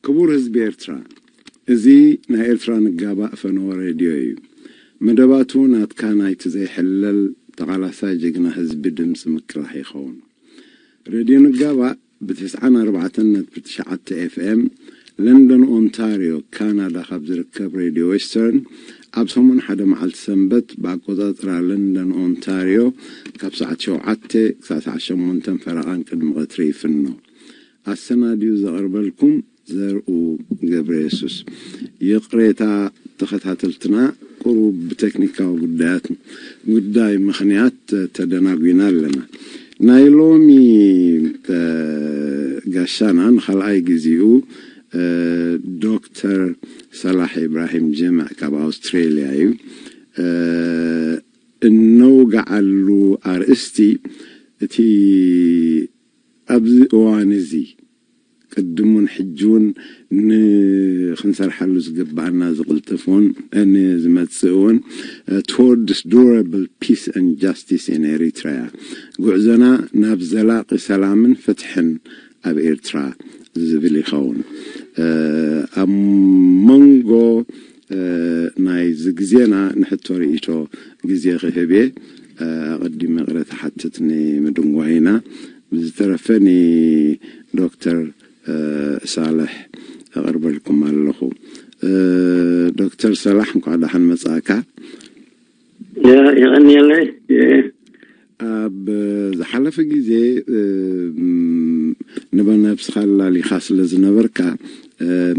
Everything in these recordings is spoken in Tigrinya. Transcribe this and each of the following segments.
ክቡር ህዝቢ ኤርትራ፣ እዚ ናይ ኤርትራ ንጋባእ ፈነወ ሬድዮ እዩ። መደባቱ ናትካ ናይቲ ዘይሕለል ተቓላሳይ ጅግና ህዝቢ ድምፂ ምክራሕ ይኸውን። ሬድዮ ንጋባእ ብ94.9 ኤፍኤም ለንደን ኦንታርዮ ካናዳ ካብ ዝርከብ ሬድዮ ዌስተርን ኣብ ሰሙን ሓደ መዓልቲ ሰንበት ብኣቆጻጽራ ለንደን ኦንታርዮ ካብ ሰዓት ሸውዓተ ክሳብ ሰዓት ሸሞንተ ፈረቓን ቅድሚ ቀትሪ ይፍኖ። ኣሰናድዩ ዘቕርበልኩም ዘርኡ ገብረ የሱስ። ይቕሬታ ተኸታተልትና፣ ቁሩብ ብቴክኒካዊ ጉዳያት ጉዳይ ምኽንያት ተደናጒና ኣለና። ናይ ሎሚ እ፣ ጋሻና ንኻልኣይ ግዜኡ እ፣ ዶክተር ሰላሕ ኢብራሂም ጀምዕ ካብ ኣውስትሬልያ እዩ። እ፣ እነውግዓሉ ኣርእስቲ እቲ ኣብዚ እዋን እዚ ቅድሙን ሕጂውን ንክንሰርሓሉ ዝግባኣና ዝቕልጥፍን ንዝመጽእን towards durable peace and justice in Eritrea፣ ጉዕዞና ናብ ዘላቒ ሰላምን ፍትሕን ኣብ ኤርትራ ዝብል ይኸውን። ኣብ መንጎ ናይዚ ግዜና ንሕቶ ርእይቶ ግዜ ክህብ እየ። ኣቐዲመ ይቕረታ ሓትት ንምድንጓይና። ብዝተረፈ ንዶክተር ሳልሕ ኣቕርበልኩም ኣለኹ። ዶክተር ሳልሕ፣ እንኳዕ ደሓን መጻእካ። የቐንየለይ። ኣብ ዝሓለፈ ግዜ ንበነብስኻ ኣላሊኻ ስለ ዝነበርካ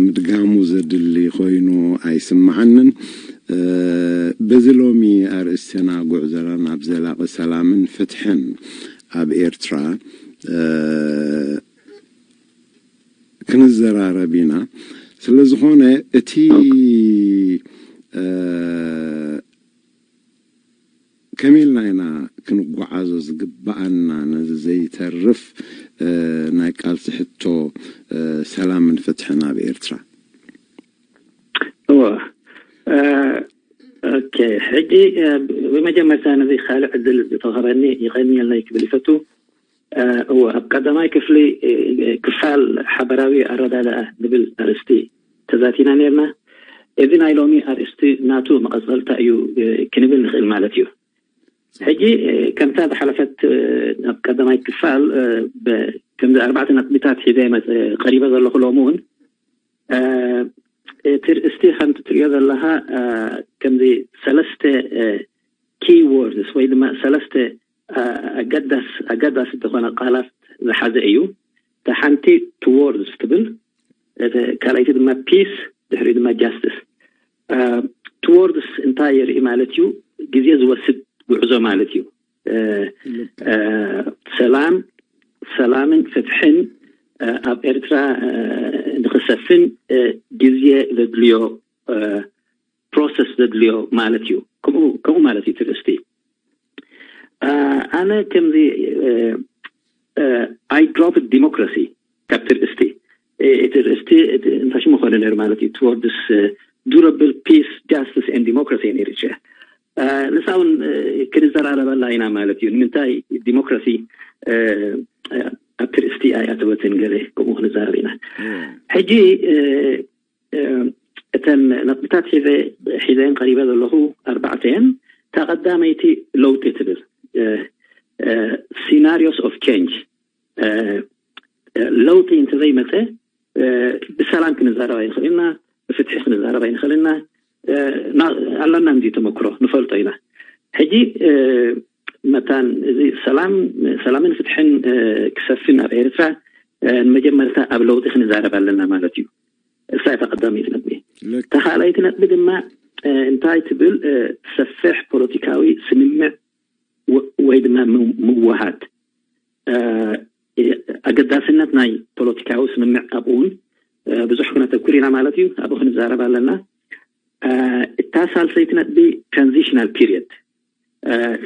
ምድጋሙ ዘድሊ ኮይኑ ኣይስምዓንን። በዚ ሎሚ ኣርእስትና ጉዕዞና ናብ ዘላቒ ሰላምን ፍትሕን ኣብ ኤርትራ ክንዘራረብ ኢና። ስለ ዝኾነ እቲ ከመይ ኢልና ኢና ክንጓዓዞ ዝግባኣና ነዚ ዘይተርፍ ናይ ቃልሲ ሕቶ ሰላምን ፍትሕን ኣብ ኤርትራ? እወ። ኦኬ፣ ሕጂ ብመጀመርታ ነዚ ካልእ ዕድል ዝተዋህበኒ ይቐንየለይ ክብል ይፈቱ። እወ፣ ኣብ ቀዳማይ ክፍሊ ክፋል ሓበራዊ ኣረዳድኣ ዝብል ኣርእስቲ ተዛቲና ነርና። እዚ ናይ ሎሚ ኣርእስቲ ናቱ መቐጸልታ እዩ ክንብል ንኽእል ማለት እዩ። ሕጂ ከምታ ዝሓለፈት ኣብ ቀዳማይ ክፋል ከምዚ ኣርባዕተ ነጥቢታት ሒዘ ቀሪበ ዘለኹ ሎሚ እውን እቲ ርእስቲ ከምቲ ትሪኦ ዘለኻ ከምዚ ሰለስተ key words ወይ ድማ ሰለስተ ኣገዳስ ኣገዳሲ ዝኾነ ቃላት ዝሓዘ እዩ። እታ ሓንቲ towards ትብል፣ ካልኣይቲ ድማ peace፣ ድሕሪኡ ድማ justice። Towards እንታይ የርኢ ማለት እዩ? ግዜ ዝወስድ ጉዕዞ ማለት እዩ። ሰላም ሰላምን ፍትሕን ኣብ ኤርትራ ንክሰፍን ግዜ ዘድልዮ process ዘድልዮ ማለት እዩ። ከምኡ ከምኡ ማለት እዩ ትርእስቲ። ኣነ ከምዚ I drop democracy ካብቲ ርእስቲ እቲ ርእስቲ እንታይ ሽሙ ኮይኑ ነይሩ ማለት እዩ? Towards durable peace, justice and democracy in Eritrea። ንሳ እውን ክንዘራረበላ ኢና ማለት እዩ። ንምንታይ ዲሞክራሲ ኣብቲ ርእስቲ ኣይኣተወትን ገለ ከምኡ ክንዛረብ ኢና። ሕጂ እተን ነጥብታት ሒዘ ሒዘን ቀሪበ ዘለኹ ኣርባዕተ እየን። እታ ቀዳመይቲ ለውጢ ትብል scenarios of change ለውጢ እንተዘይመፀ ብሰላም ክንዛረብ ኣይንኽእል ኢና፣ ብፍትሒ ክንዛረብ ኣይንኽእል ኢና። ኣለና እንዲ ተመክሮ ንፈልጦ ኢና። ሕጂ መታን እዚ ሰላም ሰላምን ፍትሕን ክሰፍን ኣብ ኤርትራ ንመጀመርታ ኣብ ለውጢ ክንዛረብ ኣለና ማለት እዩ። እሳ እታ ቀዳመይቲ ነጥቢ። እታ ካልኣይቲ ነጥቢ ድማ እንታይ ትብል? ሰፊሕ ፖለቲካዊ ስምምዕ ወይ ድማ ምውሃድ ኣገዳስነት ናይ ፖለቲካዊ ስምምዕ ኣብኡ እውን ብዙሕ ክነተኩር ኢና ማለት እዩ። ኣብኡ ክንዛረብ ኣለና። እታ ሳልሰይቲ ነጥቢ transitional period።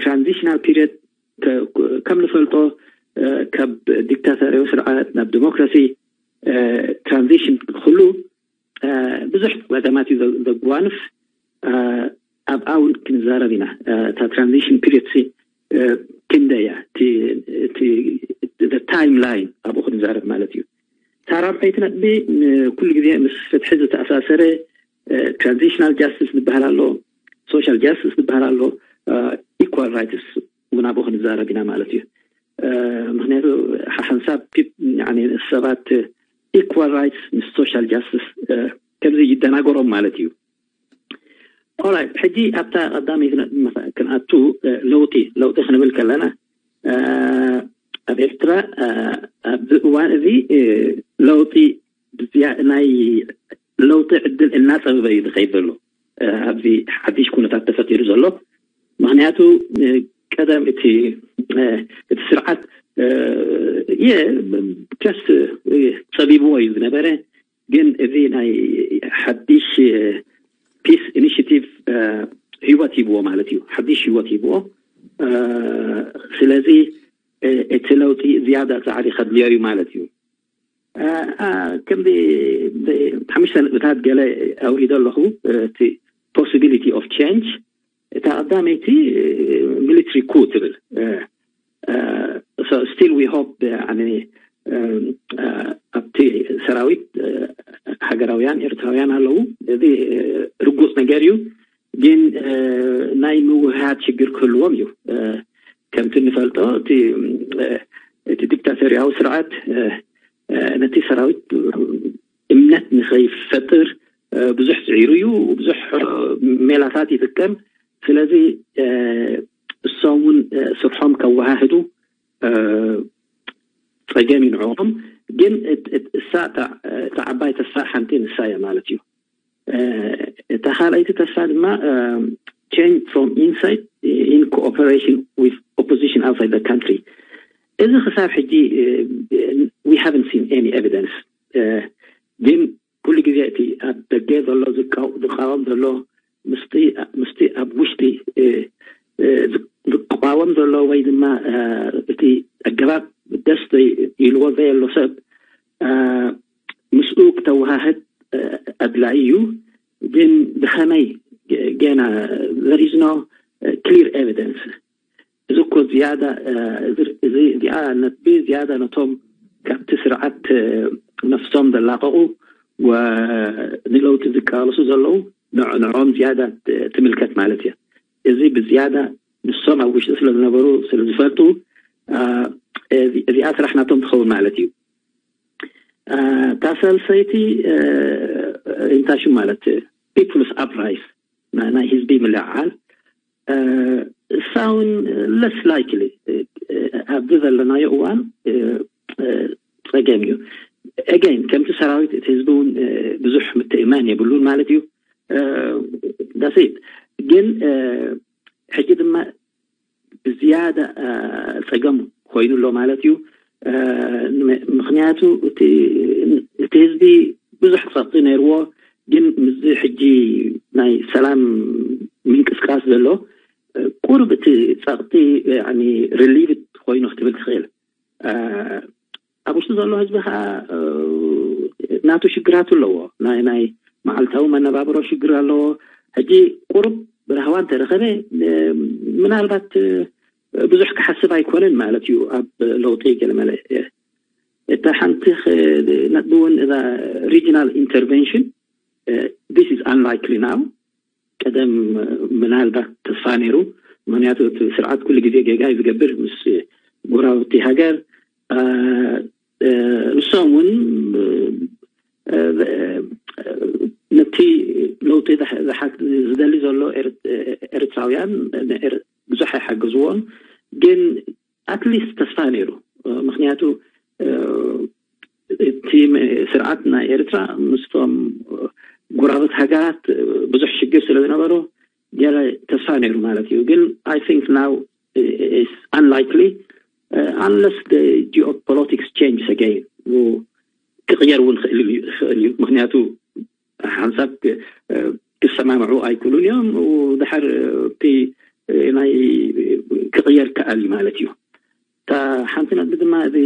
Transitional period ከም ንፈልጦ ካብ ዲክታቶርያዊ ስርዓት ናብ ዲሞክራሲ transition ኩሉ ብዙሕ ጸገማት እዩ ዘጓንፍ። ኣብኣ እውን ክንዛረብ ኢና። እታ transition period ሲ ክንደይ እያ? እቲ time line ኣብኡ ክንዛረብ ማለት እዩ። እታ ራብዐይቲ ነጥቢ ኩሉ ግዜ ምስ ፍትሒ ዝተኣሳሰረ ትራንዚሽናል ጃስቲስ ዝበሃል ኣሎ፣ ሶሻል ጃስቲስ ዝበሃል ኣሎ፣ ኢኳል ራይትስ እውን ኣብኡ ክንዛረብ ኢና ማለት እዩ። ምክንያቱ ሓንሳብ ሰባት ኢኳል ራይትስ ምስ ሶሻል ጃስቲስ ከምዚ ይደናገሮም ማለት እዩ። ኦራይት፣ ሕጂ ኣብታ ቀዳመይቲ ክንኣቱ፣ ለውጢ ለውጢ ክንብል ከለና ኣብ ኤርትራ ኣብዚ እዋን እዚ ለውጢ ናይ ለውጢ ዕድል እናፀበበ እዩ ዝኸይድ ዘሎ። ኣብዚ ሓድሽ ኩነታት ተፈጢሩ ዘሎ ምክንያቱ ቀደም እቲ እቲ ስርዓት ስ ፀቢብዎ እዩ ዝነበረ። ግን እዚ ናይ ሓድሽ ፒስ ኢኒሽቲቭ ህይወት ሂብዎ ማለት እዩ። ሓድሽ ህይወት ሂብዎ። ስለዚ እቲ ለውጢ ዝያዳ ፃዕሪ ከድልዮ እዩ ማለት እዩ። ከምዚ ሓሙሽተ ነጥብታት ገለ ኣውሪዶ ኣለኹ። እቲ ፖሲቢሊቲ ኦፍ ቼንጅ፣ እታ ቀዳመይቲ ሚሊትሪ ኩ ትብል። ስቲል ዊ ሆፕ ኣብቲ ሰራዊት ሃገራውያን ኤርትራውያን ኣለዉ። እዚ ርጉፅ ነገር እዩ። ግን ናይ ምውህሃድ ሽግር ክህልዎም እዩ። ከምቲ እንፈልጦ እቲ ዲክታቶርያዊ ስርዓት ነቲ ሰራዊት እምነት ንኸይፈጥር ብዙሕ ፅዒሩ እዩ። ብዙሕ ሜላታት ይጥቀም። ስለዚ እሶም እውን ስርሖም ከወሃህዱ ፀገም ይንዕኦም። ግን እሳ እታ ዓባይ ተስፋ ሓንቲ ንሳ እያ ማለት እዩ። እታ ካልኣይቲ ተስፋ ድማ change from inside in cooperation with opposition outside the country። እዚ ክሳብ ሕጂ we haven't seen any evidence። ግን ኩሉ ግዜ እቲ ኣብ ደገ ዘሎ ዝቃወም ዘሎ ምስቲ ኣብ ውሽጢ ዝቃወም ዘሎ ወይ ድማ እቲ ኣገባብ ደስ ኢልዎ ዘየሎ ሰብ ምስኡ ክተወሃህድ ኣድላይ እዩ። ግን ብኸመይ ገና there is no clear evidence። እዚ እኮ ዝያዳ እዚኣ ነጥቢ ዝያዳ ነቶም ካብቲ ስርዓት ነፍሶም ዘላቀቁ ንለውጢ ዝቃለሱ ዘለዉ ንዕኦም ዝያዳ ትምልከት ማለት እያ። እዚ ብዝያዳ ንሶም ኣብ ውሽጢ ስለ ዝነበሩ ስለ ዝፈልጡ እዚኣ ስራሕ ናቶም ትኸውን ማለት እዩ። እታ ሳልሰይቲ እንታይ ሽም ማለት ፒፕልስ ኣፕራይስ ናይ ህዝቢ ምልዕዓል እሳ እውን ለስ ላይክሊ ኣብዚ ዘለናዮ እዋን ፀገም እዩ። ኣገይን ከምቲ ሰራዊት እቲ ህዝቢ እውን ብዙሕ ምትእማን የብሉን ማለት እዩ። ዳሴት ግን ሕጂ ድማ ብዝያዳ ፀገም ኮይኑ ኣሎ ማለት እዩ። ምክንያቱ እቲ ህዝቢ ብዙሕ ፀቕጢ ነይርዎ። ግን ምስዚ ሕጂ ናይ ሰላም ምንቅስቃስ ዘሎ ቁርብ እቲ ፀቕጢ ሪሊቭ ኮይኑ ክትብል ትኽእል። ኣብ ውሽጢ ዘሎ ህዝቢ ከዓ ናቱ ሽግራቱ ኣለዎ። ናይ ናይ መዓልታዊ መነባብሮ ሽግር ኣለዎ። ሕጂ ቁሩብ ብራህዋ እንተረኸበ ምናልባት ብዙሕ ክሓስብ ኣይኮነን ማለት እዩ። ኣብ ለውጢ ገለመለ እታ ሓንቲ ነጥቢ እውን እዛ regional intervention this is unlikely now። ቀደም ምናልባት ተስፋ ነይሩ። ምክንያቱ እቲ ስርዓት ኩሉ ግዜ ጌጋ እዩ ዝገብር ምስ ጎረባብቲ ሃገር። ንሶም እውን ነቲ ለውጢ ዝደሊ ዘሎ ኤርትራውያን ብዙሕ ኣይሓገዝዎን። ግን ኣትሊስት ተስፋ ነይሩ። ምክንያቱ እቲ ስርዓት ናይ ኤርትራ ምስቶም ጎረባብቲ ሃገራት ብዙሕ ሽግር ስለ ዝነበሮ ገለ ተስፋ ነይሩ ማለት እዩ። ግን I think now it's unlikely unless the geopolitics changes again። ክቕየር እውን ክእል እዩ። ምክንያቱ ሓንሳብ ክሰማምዑ ኣይክእሉን እዮም። ድሓር እቲ ናይ ክቕየር ከኣል እዩ ማለት እዩ። እታ ሓንቲ ነጥቢ ድማ እዚ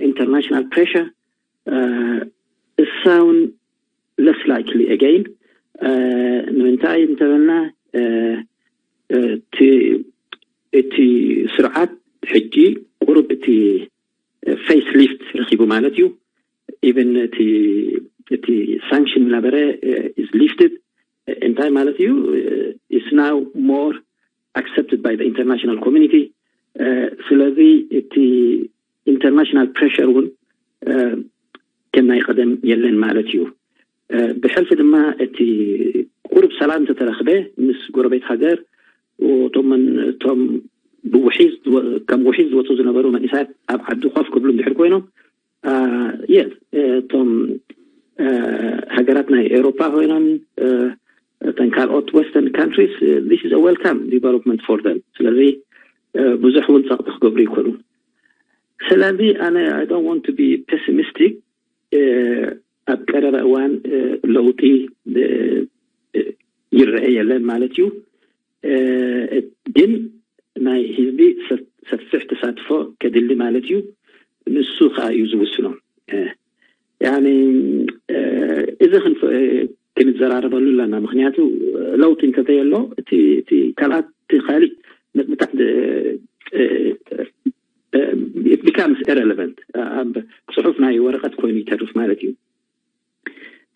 international pressure እሳ እውን less likely again። ንምንታይ እንተበልና እቲ ስርዓት ሕጂ ቁሩብ እቲ ፌስ ሊፍት ረኪቡ ማለት እዩ። even እቲ እቲ ሳንክሽን ዝነበረ is lifted እንታይ ማለት እዩ? It's now more accepted by the international community. ስለዚ እቲ international pressure እውን ከም ናይ ቀደም የለን ማለት እዩ። ብሕልፊ ድማ እቲ ቁሩብ ሰላም እንተተረኽበ ምስ ጎረቤት ሃገር እቶም እቶም ብውሒዝ ከም ውሒዝ ዝወፁ ዝነበሩ መንእሰያት ኣብ ዓዲ ኮፍ ክብሉ እንድሕር ኮይኖም የስ እቶም ሃገራት ናይ ኤውሮፓ ኮይኖም እተን ካልኦት western countries this is a welcome development for them። ስለዚ ብዙሕ እውን ጸቕጢ ክገብሩ ይኮኑ። ስለዚ ኣነ I don't want to be pessimistic። ኣብ ቀረባ እዋን ለውጢ ይረአ የለን ማለት እዩ። ግን ናይ ህዝቢ ሰፊሕ ተሳትፎ ከድሊ ማለት እዩ። ንሱ ከዓ እዩ ዝውስኖ። ያኒ እዚ ክንዘራረበሉ ኣለና። ምክንያቱ ለውጢ እንተዘየሎ እቲ ካልኣት ካሊእ ምጣሕ becomes irrelevant። ኣብ ፅሑፍ ናይ ወረቀት ኮይኑ ይተርፍ ማለት እዩ።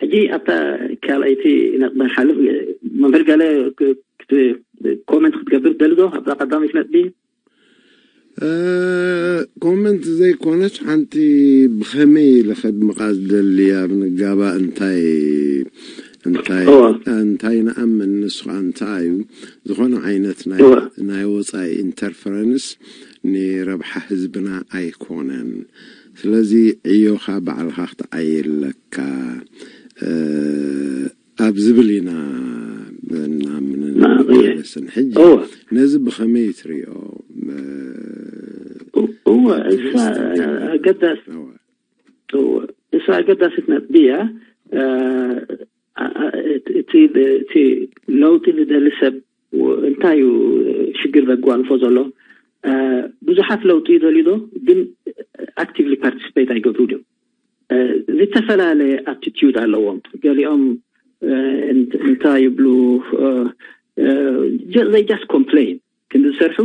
ሕጂ ኣብታ ካልኣይቲ ነጥቢ ሓልፍ መምህር ገለ ኮመንት ክትገብር ደልዶ ኣብዛ ቀዳመይቲ ነጥቢ? ኮመንት ዘይኮነች ሓንቲ ብኸመይ ኢለ ከድምቓ ዝደሊ ኣብ ንጋባ እንታይ እንታይ እንታይ ንኣምን ንሱ ከዓ እንታይ እዩ ዝኾነ ዓይነት ናይ ወፃኢ ኢንተርፈረንስ ንረብሓ ህዝብና ኣይኮነን። ስለዚ ዕዮኻ ባዕልኻ ክትዓይ ኣለካ ኣብ ዝብል ኢና እናምን። ሕጂ ነዚ ብኸመይ ትሪኦ? እወ እሳ ኣገዳስ እሳ ኣገዳሲት ነጥቢ እያ። እቲ ለውጢ ዝደሊ ሰብ እንታይ እዩ ሽግር ዘጓንፎ ዘሎ? ብዙሓት ለውጢ ይደልዩ ዶ ግን actively participate ኣይገብሩ ድዮም? ዝተፈላለየ attitude ኣለዎም። ገሊኦም እንታይ ይብሉ? They just complain። ክንዲ ዝሰርሑ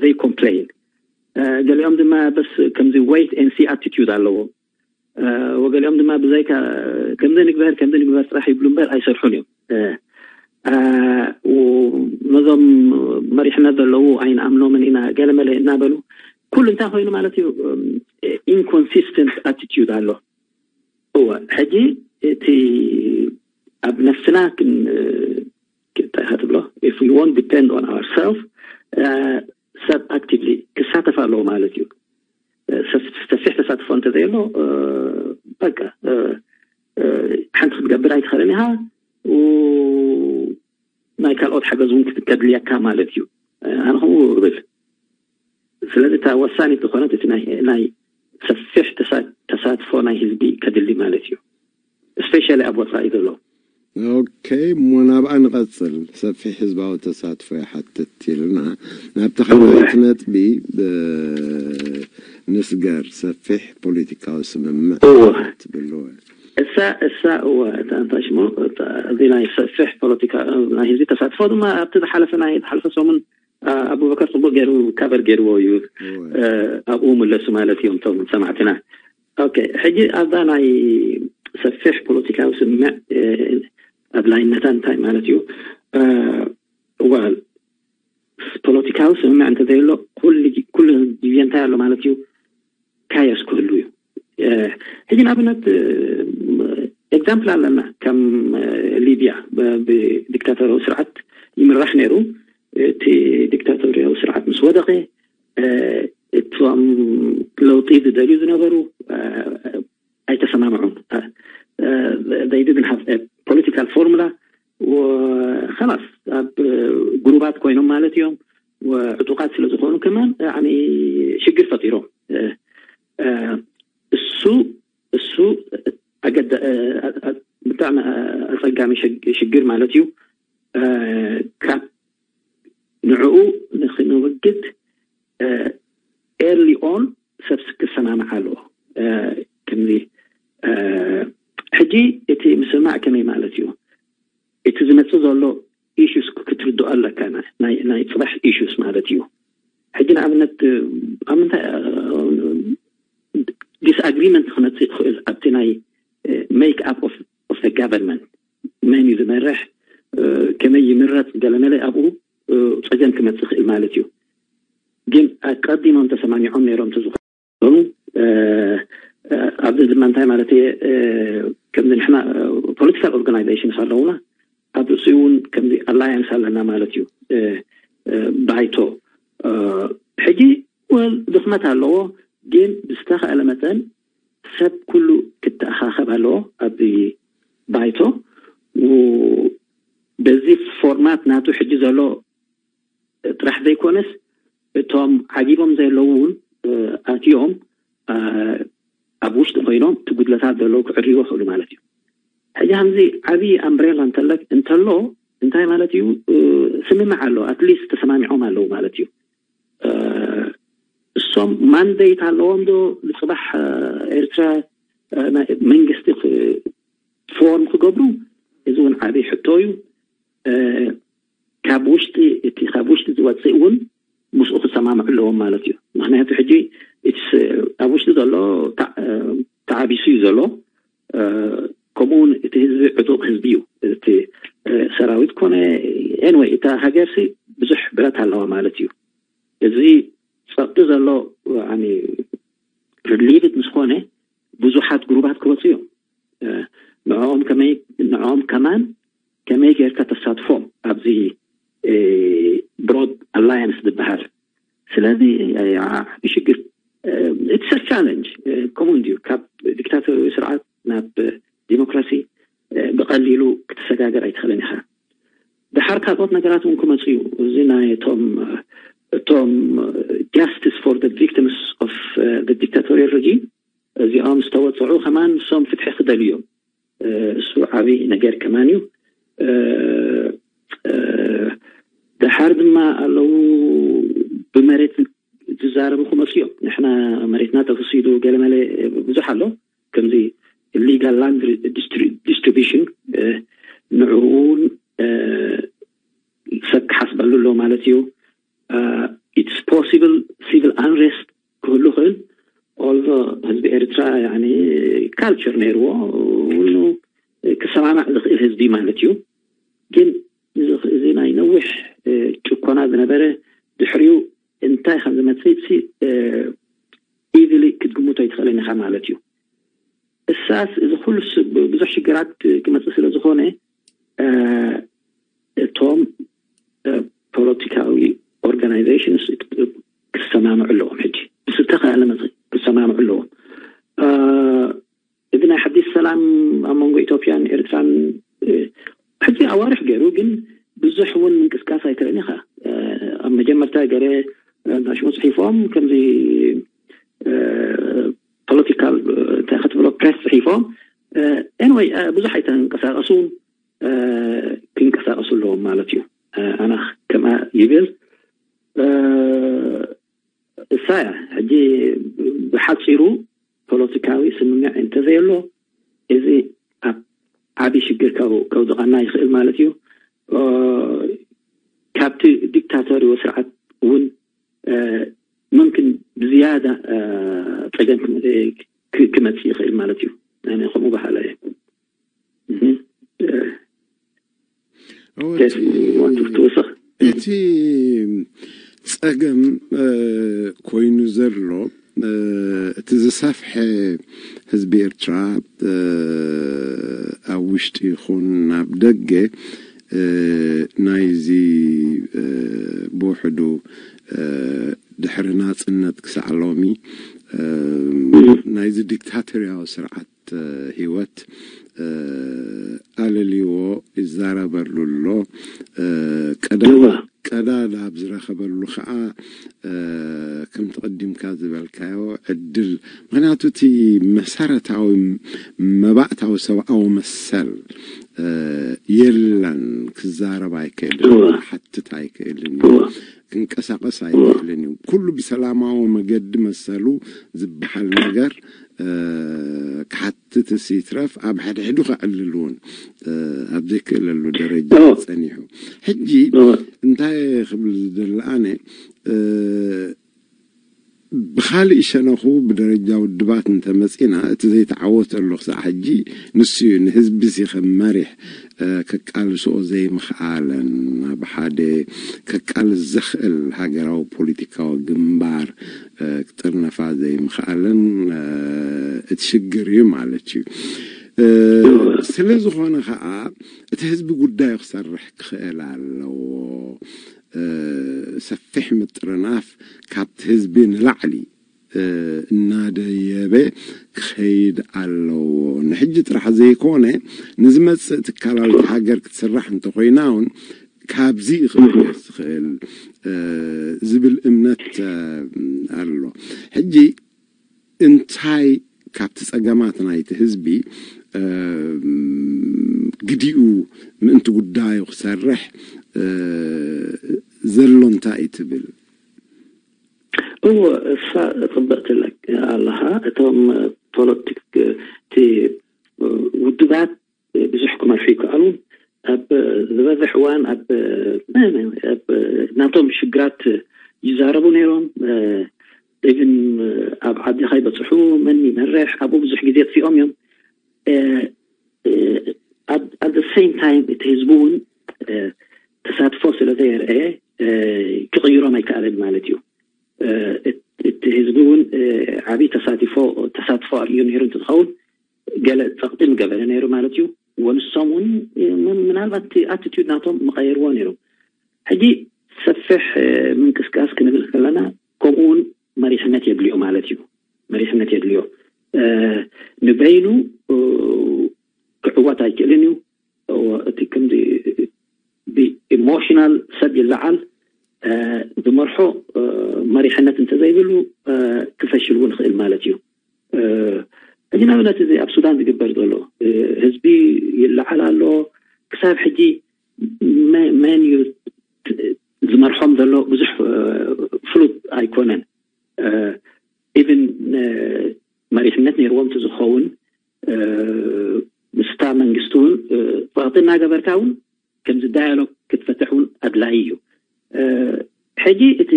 they complain። ገሊኦም ድማ በስ ከምዚ wait and see attitude ኣለዎም። ወገሊኦም ድማ ብዘይካ ከምዚ ንግበር ከምዚ ንግበር ጥራሕ ይብሉ እምበር ኣይሰርሑን እዮም። ነዞም መሪሕነት ዘለዉ ኣይንኣምኖምን ኢና ገለመለ እናበሉ ኩሉ እንታይ ኮይኑ ማለት እዩ? Inconsistent attitude ኣሎ። እወ ሕጂ እቲ ኣብ ነፍስና እንታይ ኢኻ ትብሎ? If we won't depend on ourselves ሰብ actively ክሳተፍ ኣለዎ ማለት እዩ። ሰፊሕ ተሳትፎ እንተዘየሎ በቃ ሓንቲ ክትገብር ኣይትኽእልን ኢኻ። ናይ ካልኦት ሓገዝ እውን ከድልየካ ማለት እዩ። ኣነ ከምኡ እብል። ስለዚ እታ ወሳኒት ዝኾነት እቲ ናይ ሰፊሕ ተሳትፎ ናይ ህዝቢ ከድሊ ማለት እዩ። ስፔሻሊ ኣብ ወፃኢ ዘሎ። ኦኬ፣ እሞ ናብኣ ንቐፅል። ሰፊሕ ህዝባዊ ተሳትፎ ይሓትት ኢልና ናብቲ ካልኣይቲ ነጥቢ ንስገር። ሰፊሕ ፖለቲካዊ ስምምዕ ትብልዎ? እሳ እሳ እወ እታ እንታይ ሽሙ እዚ ናይ ሰፊሕ ፖለቲካ ናይ ህዝቢ ተሳትፎ ድማ ኣብቲ ዝሓለፈ ናይ ዝሓለፈ ሰሙን ኣቡበከር ፅቡቅ ገይሩ ካቨር ገይርዎ እዩ። ኣብኡ ምለሱ ማለት እዮም እቶም ሰማዕትና። ኦኬ ሕጂ ኣብዛ ናይ ሰፊሕ ፖለቲካዊ ስምምዕ ኣድላይነታ እንታይ ማለት እዩ? ዋል ፖለቲካዊ ስምምዕ እንተዘየሎ ኩሉ ግዜ እንታይ ኣሎ ማለት እዩ? ካዮስ ክህሉ እዩ። ሕጂ ንኣብነት ኤግዛምፕል ኣለና። ከም ሊብያ ብዲክታቶሪያዊ ስርዓት ይምራሕ ነይሩ። እቲ ዲክታቶሪያዊ ስርዓት ምስ ወደቐ እቶም ለውጢ ዝደልዩ ዝነበሩ ኣይተሰማምዑን። They didn't have a political formula። ከላስ ኣብ ግሩባት ኮይኖም ማለት እዮም። ዕጡቃት ስለ ዝኾኑ ከማን ሽግር ፈጢሮም። እሱ እሱ ብጣዕሚ ኣፀጋሚ ሽግር ማለት እዩ። ካብ ንዕኡ ንክንወግድ ኤርሊ ኦን ሰብ ክሰማማዕ ኣለዎ። ከምዚ ሕጂ እቲ ምስማዕ ከመይ ማለት እዩ? እቲ ዝመፅእ ዘሎ ኢሹስ ክትርድኦ ኣለካ። ናይ ፅባሕ ኢሹስ ማለት እዩ። ሕጂ ንኣብነት ኣብ ምንታይ disagreement ክመፅእ ይኽእል ኣብቲ ናይ make up of of the government። መን እዩ ዝመርሕ፣ ከመይ ይምረፅ፣ ገለመለ ኣብኡ ፀገም ክመፅእ ይኽእል ማለት እዩ። ግን ኣቀዲሞም ተሰማሚዖም ነይሮም ተዝኾኑ ኣብዚ ድማ እንታይ ማለት እየ፣ ከምዚ ንሕና political organization ኣለውና፣ ኣብ ርእሲኡ እውን ከምዚ alliance ኣለና ማለት እዩ። ባይቶ ሕጂ well ድኽመት ኣለዎ፣ ግን ብዝተኻእለ መጠን ሰብ ኩሉ ክተኣኻኸብ ኣለዎ ኣብዚ ባይቶ። በዚ ፎርማት ናቱ ሕጂ ዘሎ ጥራሕ ዘይኮነስ እቶም ዓጊቦም ዘለዉ እውን ኣትዮም ኣብ ውሽጢ ኮይኖም እቲ ጉድለታት ዘለዉ ክዕርይዎ ይኽእሉ ማለት እዩ። ሕጂ ከምዚ ዓብዪ ኣምብሬላ እንተለክ እንተሎ እንታይ ማለት እዩ? ስምምዕ ኣሎ፣ ኣትሊስት ተሰማሚዖም ኣለዉ ማለት እዩ። እሶም ማንዴት ኣለዎም ዶ ንፅባሕ ኤርትራ መንግስቲ ፎርም ክገብሩ? እዚ እውን ዓብዪ ሕቶ እዩ። ካብ ውሽጢ እቲ ካብ ውሽጢ ዝወፅእ እውን ምስኡ ክሰማምዑ ኣለዎም ማለት እዩ። ምክንያቱ ሕጂ ኣብ ውሽጢ ዘሎ ተዓቢሱ እዩ ዘሎ። ከምኡ እውን እቲ ህዝቢ ዕጡቕ ህዝቢ እዩ። እቲ ሰራዊት ኮነ anyway እታ ሃገርሲ ብዙሕ ብረት ኣለዋ ማለት እዩ። እዚ ፀቕጢ ዘሎ ሪሊቭድ ምስኮነ ብዙሓት ግሩባት ክወፁ እዮም። ንዕኦም ከመይ ንዕኦም ከማን ከመይ ጌርካ ተሳትፎም ኣብዚ broad alliance ዝበሃል? ስለዚ ዓቢ ሽግር it's a challenge። ከምኡ እንድዩ ካብ ዲክታቶርያዊ ስርዓት ናብ ዲሞክራሲ ብቐሊሉ ክትሰጋገር ኣይትኽእልን ኢኻ። ድሓር ካልኦት ነገራት እውን ክመፁ እዩ። እዚ ናይ እቶም እቶም justice for the victims of the dictatorial regime እዚኦም ዝተወፅዑ ከማን ንሶም ፍትሒ ክደልዩ እዮም። እሱ ዓብዪ ነገር ከማን እዩ። ድሓር ድማ ኣለዉ ብመሬት ዝዛረቡ ክመፁ እዮም። ንሕና መሬትና ተወሲዱ ገለመለ ብዙሕ ኣሎ። ከምዚ illegal land distribution ንዕኡ እውን ሰብ ክሓስበሉ ኣሎ ማለት እዩ። It's possible civil unrest ክህሉ ይኽእል። Although ህዝቢ ኤርትራ ካልቸር ነይርዎ ክሰማማዕ ዝኽእል ህዝቢ ማለት እዩ። ግን እዚ ናይ ነዊሕ ጭኮና ዝነበረ ድሕሪኡ እንታይ ከም ዝመፅእ ኢዚሊ ክትግምቶ ኣይትኽእልን ኢኻ ማለት እዩ። እሳስ እዚ ኩሉ ብዙሕ ሽግራት ክመፅእ ስለ ዝኾነ እቶም ፖለቲካዊ organizations ክሰማምዑ ኣለዎም። ሕጂ ብዝተኻእለ መጠን ክሰማምዑ ኣለዎም። እዚ ናይ ሓዲስ ሰላም ኣብ መንጎ ኢትዮጵያን ኤርትራን ሕጂ ኣዋርሕ ገይሩ ግን ብዙሕ እውን ምንቅስቃስ ኣይትርእን ኢኻ። ኣብ መጀመርታ ገለ ናሽሙ ፅሒፎም ከምዚ ፖለቲካል እንታይ ክትብሎ ፕሬስ ፅሒፎም anyway ብዙሕ ኣይተንቀሳቀሱን ክንቀሳቀሱ ኣለዎም ማለት እዩ። ኣና ከምኣ ይብል እሳ እያ። ሕጂ ብሓፂሩ ፖለቲካዊ ስምምዕ እንተዘየሎ እዚ ኣብ ዓብዪ ሽግር ከውድቐና ይኽእል ማለት እዩ። ካብቲ ዲክታቶሪዎ ስርዓት እውን ምምክን ብዝያዳ ፀገም ክመፅእ ይኽእል ማለት እዩ። ኣነ ከምኡ በሃላ እየ። እቲ ጸገም ኮይኑ ዘሎ እቲ ዝሰፍሐ ህዝቢ ኤርትራ ኣብ ውሽጢ ይኹን ናብ ደገ ናይዚ ብውሕዱ ድሕሪ ናጽነት ክሳዕ ሎሚ ናይዚ ዲክታቶርያዊ ስርዓት ህይወት ኣለልዎ ይዛረበሉ ኣሎ። ቀዳዳ ኣብ ዝረኸበሉ ከዓ ከምቲ ቀዲምካ ዝበልካዮ ዕድል ምክንያቱ እቲ መሰረታዊ መባእታዊ ሰብኣዊ መሰል የለን። ክዛረብ ኣይክእልን፣ ክሓትት ኣይክእልን እዩ፣ ክንቀሳቀስ ኣይክእልን እዩ። ኩሉ ብሰላማዊ መገዲ መሰሉ ዝበሃል ነገር ክሓትትስ ይትረፍ ኣብ ሕድሕዱ ከዕልል እውን ኣብ ዘይክእለሉ ደረጃ ጸኒሑ። ሕጂ እንታይ ክብል ዝደሊ ኣነ ብኻልእ ሸነኹ ብደረጃ ውድባት እንተመጺና፣ እቲ ዘይተዓወተሉ ክሳዕ ሕጂ ንሱ እዩ። ንህዝቢ ሲ ከም መሪሕ ከቃልስኦ ዘይምኽኣለን፣ ኣብ ሓደ ከቃልስ ዘኽእል ሃገራዊ ፖለቲካዊ ግንባር ክጥርነፋ ዘይምኽኣለን እቲ ሽግር እዩ ማለት እዩ። ስለ ዝኾነ ኸዓ እቲ ህዝቢ ጉዳዩ ክሰርሕ ክኽእል ኣለዎ። ሰፊሕ ምጥርናፍ ካብቲ ህዝቢ ንላዕሊ እናደየበ ክኸይድ ኣለዎ። ንሕጂ ጥራሕ ዘይኮነ ንዝመጽእ ትካላዊት ሃገር ክትስራሕ እንተኾይና እውን ካብዚ ይኽእል ዝኽእል ዝብል እምነት ኣሎ። ሕጂ እንታይ ካብቲ ጸገማት ናይቲ ህዝቢ ግዲኡ ምእንቲ ጉዳዩ ክሰርሕ ዘሎ እንታይ እዩ ትብል? እዎ፣ እሳ ጽብቕቲ ኣለኻ። እቶም ፖለቲክ እቲ ውድባት ብዙሕ ክመርሑ ይከኣሉ። ኣብ ዝበዝሕ እዋን ኣብ ኣብ ናቶም ሽግራት ይዛረቡ ነይሮም። ኢቭን ኣብ ዓዲ ከይበፅሑ መን ይመርሕ ኣብኡ ብዙሕ ግዜ ኣጥፊኦም እዮም። ኣት ሴም ታይም እቲ ህዝቢ እውን ተሳትፎ ስለ ዘየርአየ ክቕይሮም ኣይከኣልን ማለት እዩ። እቲ ህዝቢ እውን ዓብዪ ተሳትፎ ተሳትፎ ኣርእዩ ነይሩ እንትኸውን ገለ ጸቕጢ ምገበረ ነይሩ ማለት እዩ። ወንሶም እውን ምናልባት ኣቲቲዩድ ናቶም ምቐየርዎ ነይሩ። ሕጂ ሰፊሕ ምንቅስቃስ ክንብል ከለና ከምኡ እውን መሪሕነት የድልዮ ማለት እዩ። መሪሕነት የድልዮ። ንበይኑ ክዕወት ኣይክእልን እዩ። እቲ ከምዚ ብኢሞሽናል ሰብ ይለዓል ዝመርሖ መሪሕነት እንተዘይብሉ ክፈሽል እውን ይኽእል ማለት እዩ። ሕጂ ንኣብነት እዚ ኣብ ሱዳን ዝግበር ዘሎ ህዝቢ ይለዓል ኣሎ። ክሳብ ሕጂ መን እዩ ዝመርሖም ዘሎ ብዙሕ ፍሉጥ ኣይኮነን። ኢቭን መሪሕነት ነይርዎም ዝኸውን ምስታ መንግስቲ እውን ጸቕጢ እናገበርካ እውን ከምዚ ዳያሎግ ክትፈትሕ እውን ኣድላይ እዩ። ሕጂ እቲ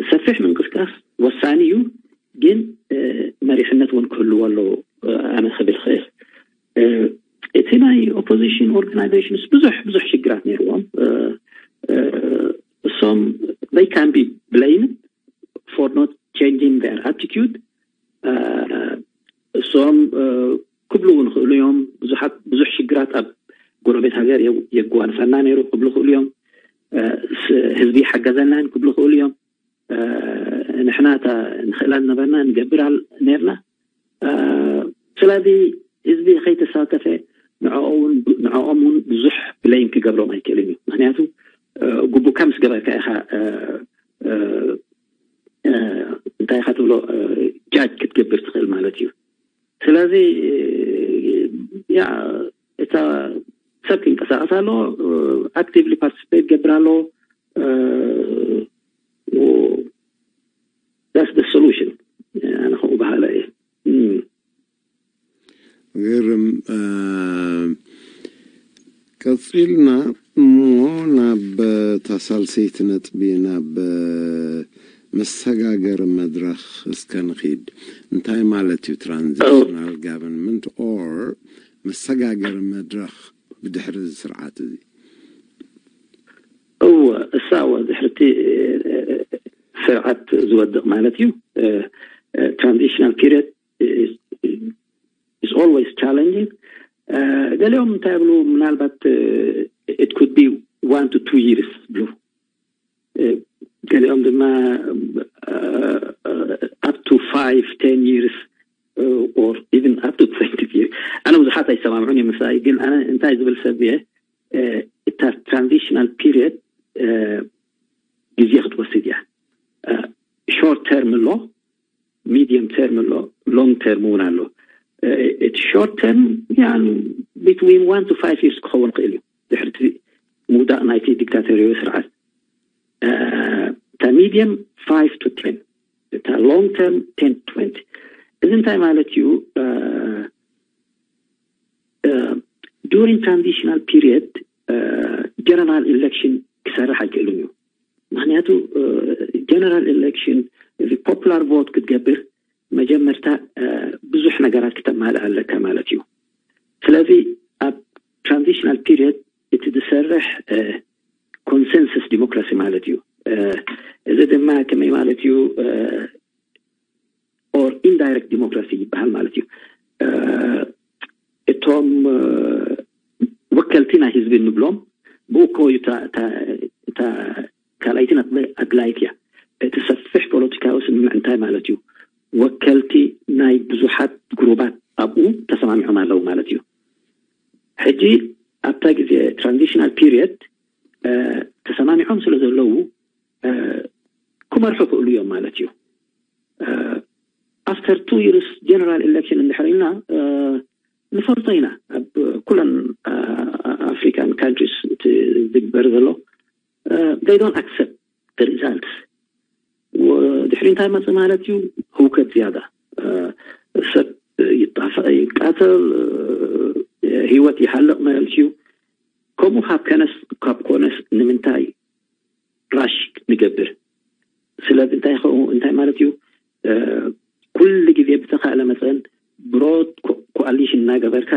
ሰፊሕ ምንቅስቃስ ወሳኒ እዩ፣ ግን መሪሕነት እውን ክህልዎ ኣለዎ። ኣነ ክብል ክእል እቲ ናይ ኦፖዚሽን ኦርጋናይዜሽንስ ብዙሕ ብዙሕ ሽግራት ነይርዎም። እሶም they can be blamed for not changing their attitude። እሶም ክብሉ እውን ክእሉ እዮም። ብዙሓት ብዙሕ ሽግራት ኣብ ጎረቤት ሃገር የጓንፈና ነይሩ ክብሉ ክእሉ እዮም። ህዝቢ ሓገዘናን ክብሉ ክእሉ እዮም። ንሕና እታ ንኽእላ ዝነበርና ንገብር ነርና። ስለዚ ህዝቢ ከይተሳተፈ ንዕኦም እውን ብዙሕ ብለይም ክገብሮም ኣይክእልን እዩ። ምክንያቱ ግቡካ ምስ ገበርካ ኢኻ እንታይ ኢኻ ትብሎ ጃጅ ክትገብር ትኽእል ማለት እዩ። ስለዚ ያ እታ ሰብ ክንቀሳቀስ ኣለዎ፣ ኣክቲቭሊ ፓርቲስፔት ገብር ኣለዎ። ዳስ ደ ሶሉሽን ኣነ ከምኡ በሃላ እየ። ግርም። ቀጺልና እሞ ናብ እታ ሳልሰይቲ ነጥቢ፣ ናብ መሰጋገሪ መድረኽ እስከ ንኺድ። እንታይ ማለት እዩ ትራንዚሽናል ጋቨርንመንት ኦር መሰጋገሪ መድረኽ ብድሕሪ እዚ ስርዓት እዚ? እወ እሳ እወ ድሕርቲ ስርዓት ዝወድቕ ማለት እዩ። Transitional period is always challenging። ገሊኦም እንታይ ይብሉ ምናልባት it could be one to two years ብሉ። ገሊኦም ድማ up to five ten years or even up to twenty years። ኣነ ብዙሓት ኣይሰማምዑን እዮም ምሳይ፣ ግን ኣነ እንታይ ዝብል ሰብ እየ፣ እታ transitional period ግዜ ክትወስድ እያ። Short term ኣሎ፣ ሚድየም ተርም ኣሎ፣ ሎንግ ተርም እውን ኣሎ። እቲ ሾርት ተርም between one to five years ክኸውን ክእል እዩ። ድሕርቲ ምውዳእ ናይቲ ዲክታቶርያዊ ስርዓት፣ እታ ሚድየም five to ten፣ እታ ሎንግ ተርም ten to twenty። እዚ እንታይ ማለት እዩ? During transitional period general election ክሰርሕ ኣይክእልን እዩ። ምክንያቱ ጀነራል ኤሌክሽን እዚ ፖፑላር ቮት ክትገብር መጀመርታ ብዙሕ ነገራት ክተማልእ ኣለካ ማለት እዩ። ስለዚ ኣብ ትራንዚሽናል ፒሪየድ እቲ ዝሰርሕ ኮንሰንሰስ ዲሞክራሲ ማለት እዩ። እዚ ድማ ከመይ ማለት እዩ? ኦር ኢንዳይረክት ዲሞክራሲ ይበሃል ማለት እዩ። እቶም ወከልቲ ናይ ህዝቢ እንብሎም ብኡ እኮ እዩ እታ ካልኣይቲ ኣድላይት እያ። እቲ ሰፊሕ ፖለቲካዊ ስምምዕ እንታይ ማለት እዩ? ወከልቲ ናይ ብዙሓት ግሩባት ኣብኡ ተሰማሚዖም ኣለዉ ማለት እዩ። ሕጂ ኣብታ ግዜ ትራንዚሽናል ፒሪየድ ተሰማሚዖም ስለ ዘለዉ ክመርሑ ክእሉ እዮም ማለት እዩ። ኣፍተር ቱ ይርስ ጀነራል ኤሌክሽን እንድሕር ኢልና ንፈልጦ ኢና። ኣብ ኩለን ኣፍሪካን ካንትሪስ እቲ ዝግበር ዘሎ they don't accept the results። ድሕሪ እንታይ መፅእ ማለት እዩ? ህውከት ዝያዳ፣ ሰብ ይጣፈ ይቃተል፣ ህይወት ይሃልቕ ማለት እዩ። ከምኡ ካብ ከነስ ካብ ኮነስ ንምንታይ ራሽ ንገብር? ስለዚ እንታይ ይኸው እንታይ ማለት እዩ? ኩሉ ግዜ ብተኻእለ መጠን ብሮድ ኮኣሊሽን እናገበርካ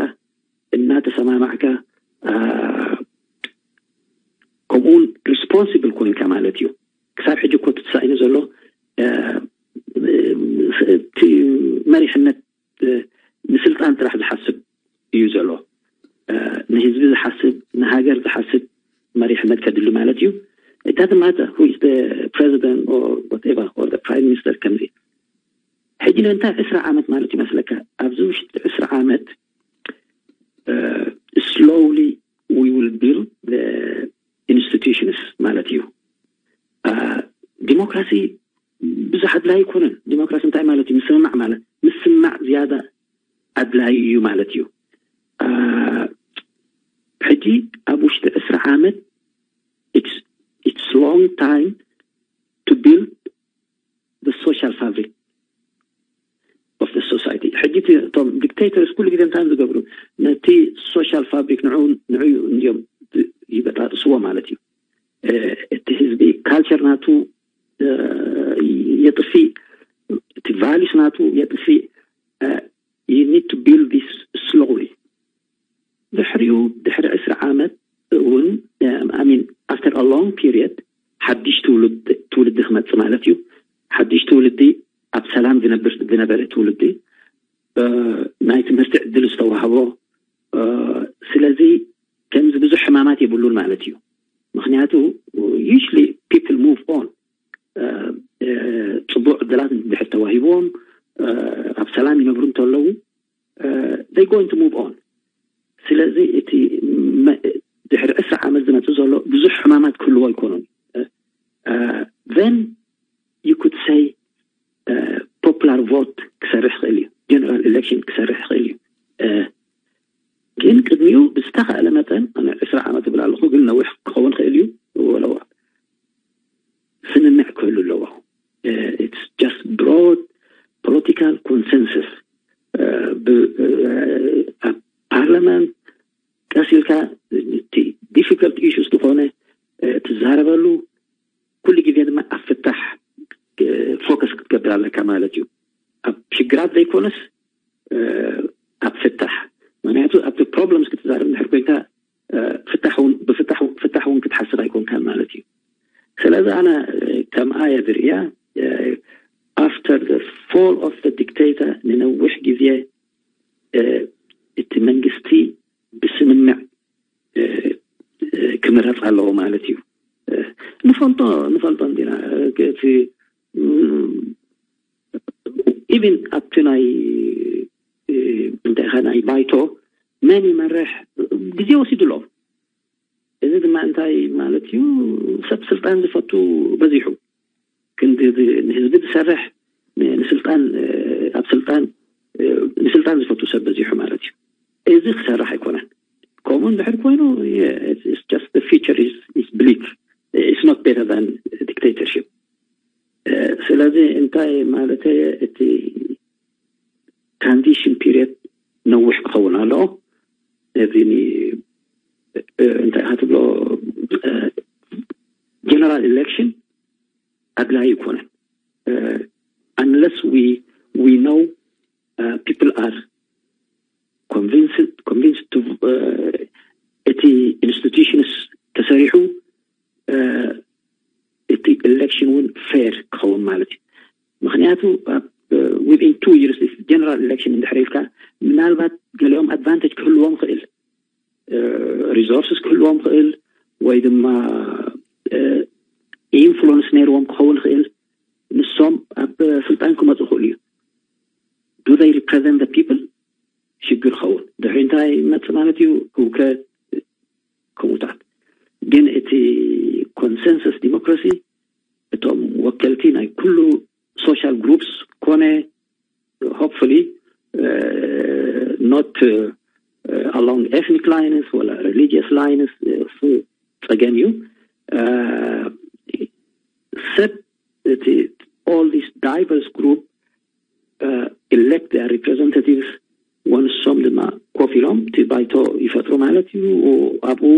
እናተሰማማዕካ ከምኡውን ሪስፖንስብል ኮይንካ ማለት እዩ። ክሳብ ሕጂ እኮ ተሳኢኑ ዘሎ እቲ መሪሕነት ንስልጣን ጥራሕ ዝሓስብ እዩ ዘሎ። ንህዝቢ ዝሓስብ፣ ንሃገር ዝሓስብ መሪሕነት ከድሉ ማለት እዩ። It doesn't matter who is the president or whatever or the prime minister ከምዚ። ሕጂ ንምንታይ ዕስራ ዓመት ማለት ይመስለካ? ኣብዚ ውሽጢ ዕስራ ዓመት slowly we will build institutions ማለት እዩ። ዲሞክራሲ ብዙሕ ኣድላይ ኣይኮነን። ዲሞክራሲ እንታይ ማለት እዩ? ምስምማዕ ማለት ምስማዕ ዝያዳ ኣድላይ እዩ ማለት እዩ። ሕጂ ኣብ ውሽጢ ዕስራ ዓመት it's long time to build the social fabric of the society። ሕጂ እቶም ዲክቴተርስ ኩሉ ግዜ እንታይ ዝገብሩ? ነቲ ሶሻል ፋብሪክ ንዑ ንዑ እንዲዮም ይበጣጥስዎ ማለት እዩ። እቲ ህዝቢ ካልቸር ናቱ የጥፊእ፣ እቲ ቫሊስ ናቱ የጥፊእ። You need to build this slowly። ድሕሪኡ ድሕሪ ዕስራ ዓመት እውን I mean after a long period ሓድሽ ትውልዲ ክመፅእ ማለት እዩ። ሓድሽ ትውልዲ ኣብ ሰላም ዝነብር ዝነበረ ትውልዲ፣ ናይ ትምህርቲ ዕድል ዝተዋህቦ። ስለዚ ከምዚ ብዙሕ ሕማማት የብሉን ማለት እዩ። ምክንያቱ usually people move on። ፅቡቅ ዕድላት ድሕር ተዋሂቦም ኣብ ሰላም ይነብሩ እንተለዉ they going to move on። ስለዚ እቲ ድሕሪ ዕስራ ዓመት ዝመፅእ ዘሎ ብዙሕ ሕማማት ክህልዎ ኣይኮኑን። Then you could say popular vote ክሰርሕ ይኽእል እዩ፣ ጀነራል ኤሌክሽን ክሰርሕ ይኽእል እዩ። ግን ቅድሚኡ ብዝተኻእለ መጠን ኣነ ዕስራ ዓመት እብል ኣለኹ፣ ግን ነዊሕ ክኸውን ይኽእል እዩ። ወለዋ ስምምዕ ክህሉ ኣለዎ። It's just broad political consensus ኣብ ፓርላመንት ቀስ ኢልካ እቲ difficult issues ዝኾነ ትዛረበሉ፣ ኩሉ ግዜ ድማ ኣብ ፍታሕ ፎከስ ክትገብር ኣለካ ማለት እዩ። ኣብ ሽግራት ዘይኮነስ ኣብ ፍታሕ። ምክንያቱ ኣብቲ problems ክትዛረብ እንድሕር ኮይንካ ፍታሕ እውን ብፍታሕ ፍታሕ እውን ክትሓስብ ኣይኮንካን ማለት እዩ። ስለዚ ኣነ ከም ኣየ ዝርእያ after the fall of the dictator ንነዊሕ ግዜ እቲ መንግስቲ ብስምምዕ ክምረፅ ኣለዎ ማለት እዩ። ንፈልጦ ንፈልጦ እንዲና እቲ even ኣብቲ ናይ እንታይ ኢኻ ናይ ባይቶ መን ይመርሕ ግዜ ወሲዱ ኣሎ። እዚ ድማ እንታይ ማለት እዩ? ሰብ ስልጣን ዝፈቱ በዚሑ፣ ክንዲ ንህዝቢ ዝሰርሕ ንስልጣን ኣብ ስልጣን ንስልጣን ዝፈቱ ሰብ በዚሑ ማለት እዩ። እዚ ክሰርሕ ኣይኮነን። ከምኡ እንድሕር ኮይኑ just future is bleak, it's not better than dictatorship። ስለዚ እንታይ ማለት እቲ ትራንዚሽን ፒሪየድ ነዊሕ ክኸውን ኣለዎ። እዚ እንታይ ኢኻ ትብሎ ጀነራል ኤሌክሽን ኣድላይ ኣይኮነን። Unless we we know people are convinced convinced to እቲ institutions ተሰሪሑ እቲ election እውን fair ክኸውን ማለት እዩ። ምክንያቱ within two years general election እንድሕር ኢልካ ምናልባት ገሊኦም advantage ክህልዎም ክእል፣ resources ክህልዎም ክእል ወይ ድማ influence ነይርዎም ክኸውን ክእል። ንሶም ኣብ ስልጣን ክመፁ ክእሉ እዩ። Do they represent the people? ሽግር ኸውን ድሕሪ እንታይ መፅ ማለት እዩ? ህውከት፣ ከምኡታት። ግን እቲ consensus democracy እቶም ወከልቲ ናይ ኩሉ social groups ኮነ hopefully not along ethnic lines ወላ religious lines እሱ ፀገም እዩ። ሰብ እቲ all this diverse group elect their representatives ወንሶም ድማ ኮፍ ኢሎም እቲ ባይቶ ይፈጥሩ ማለት እዩ። ኣብኡ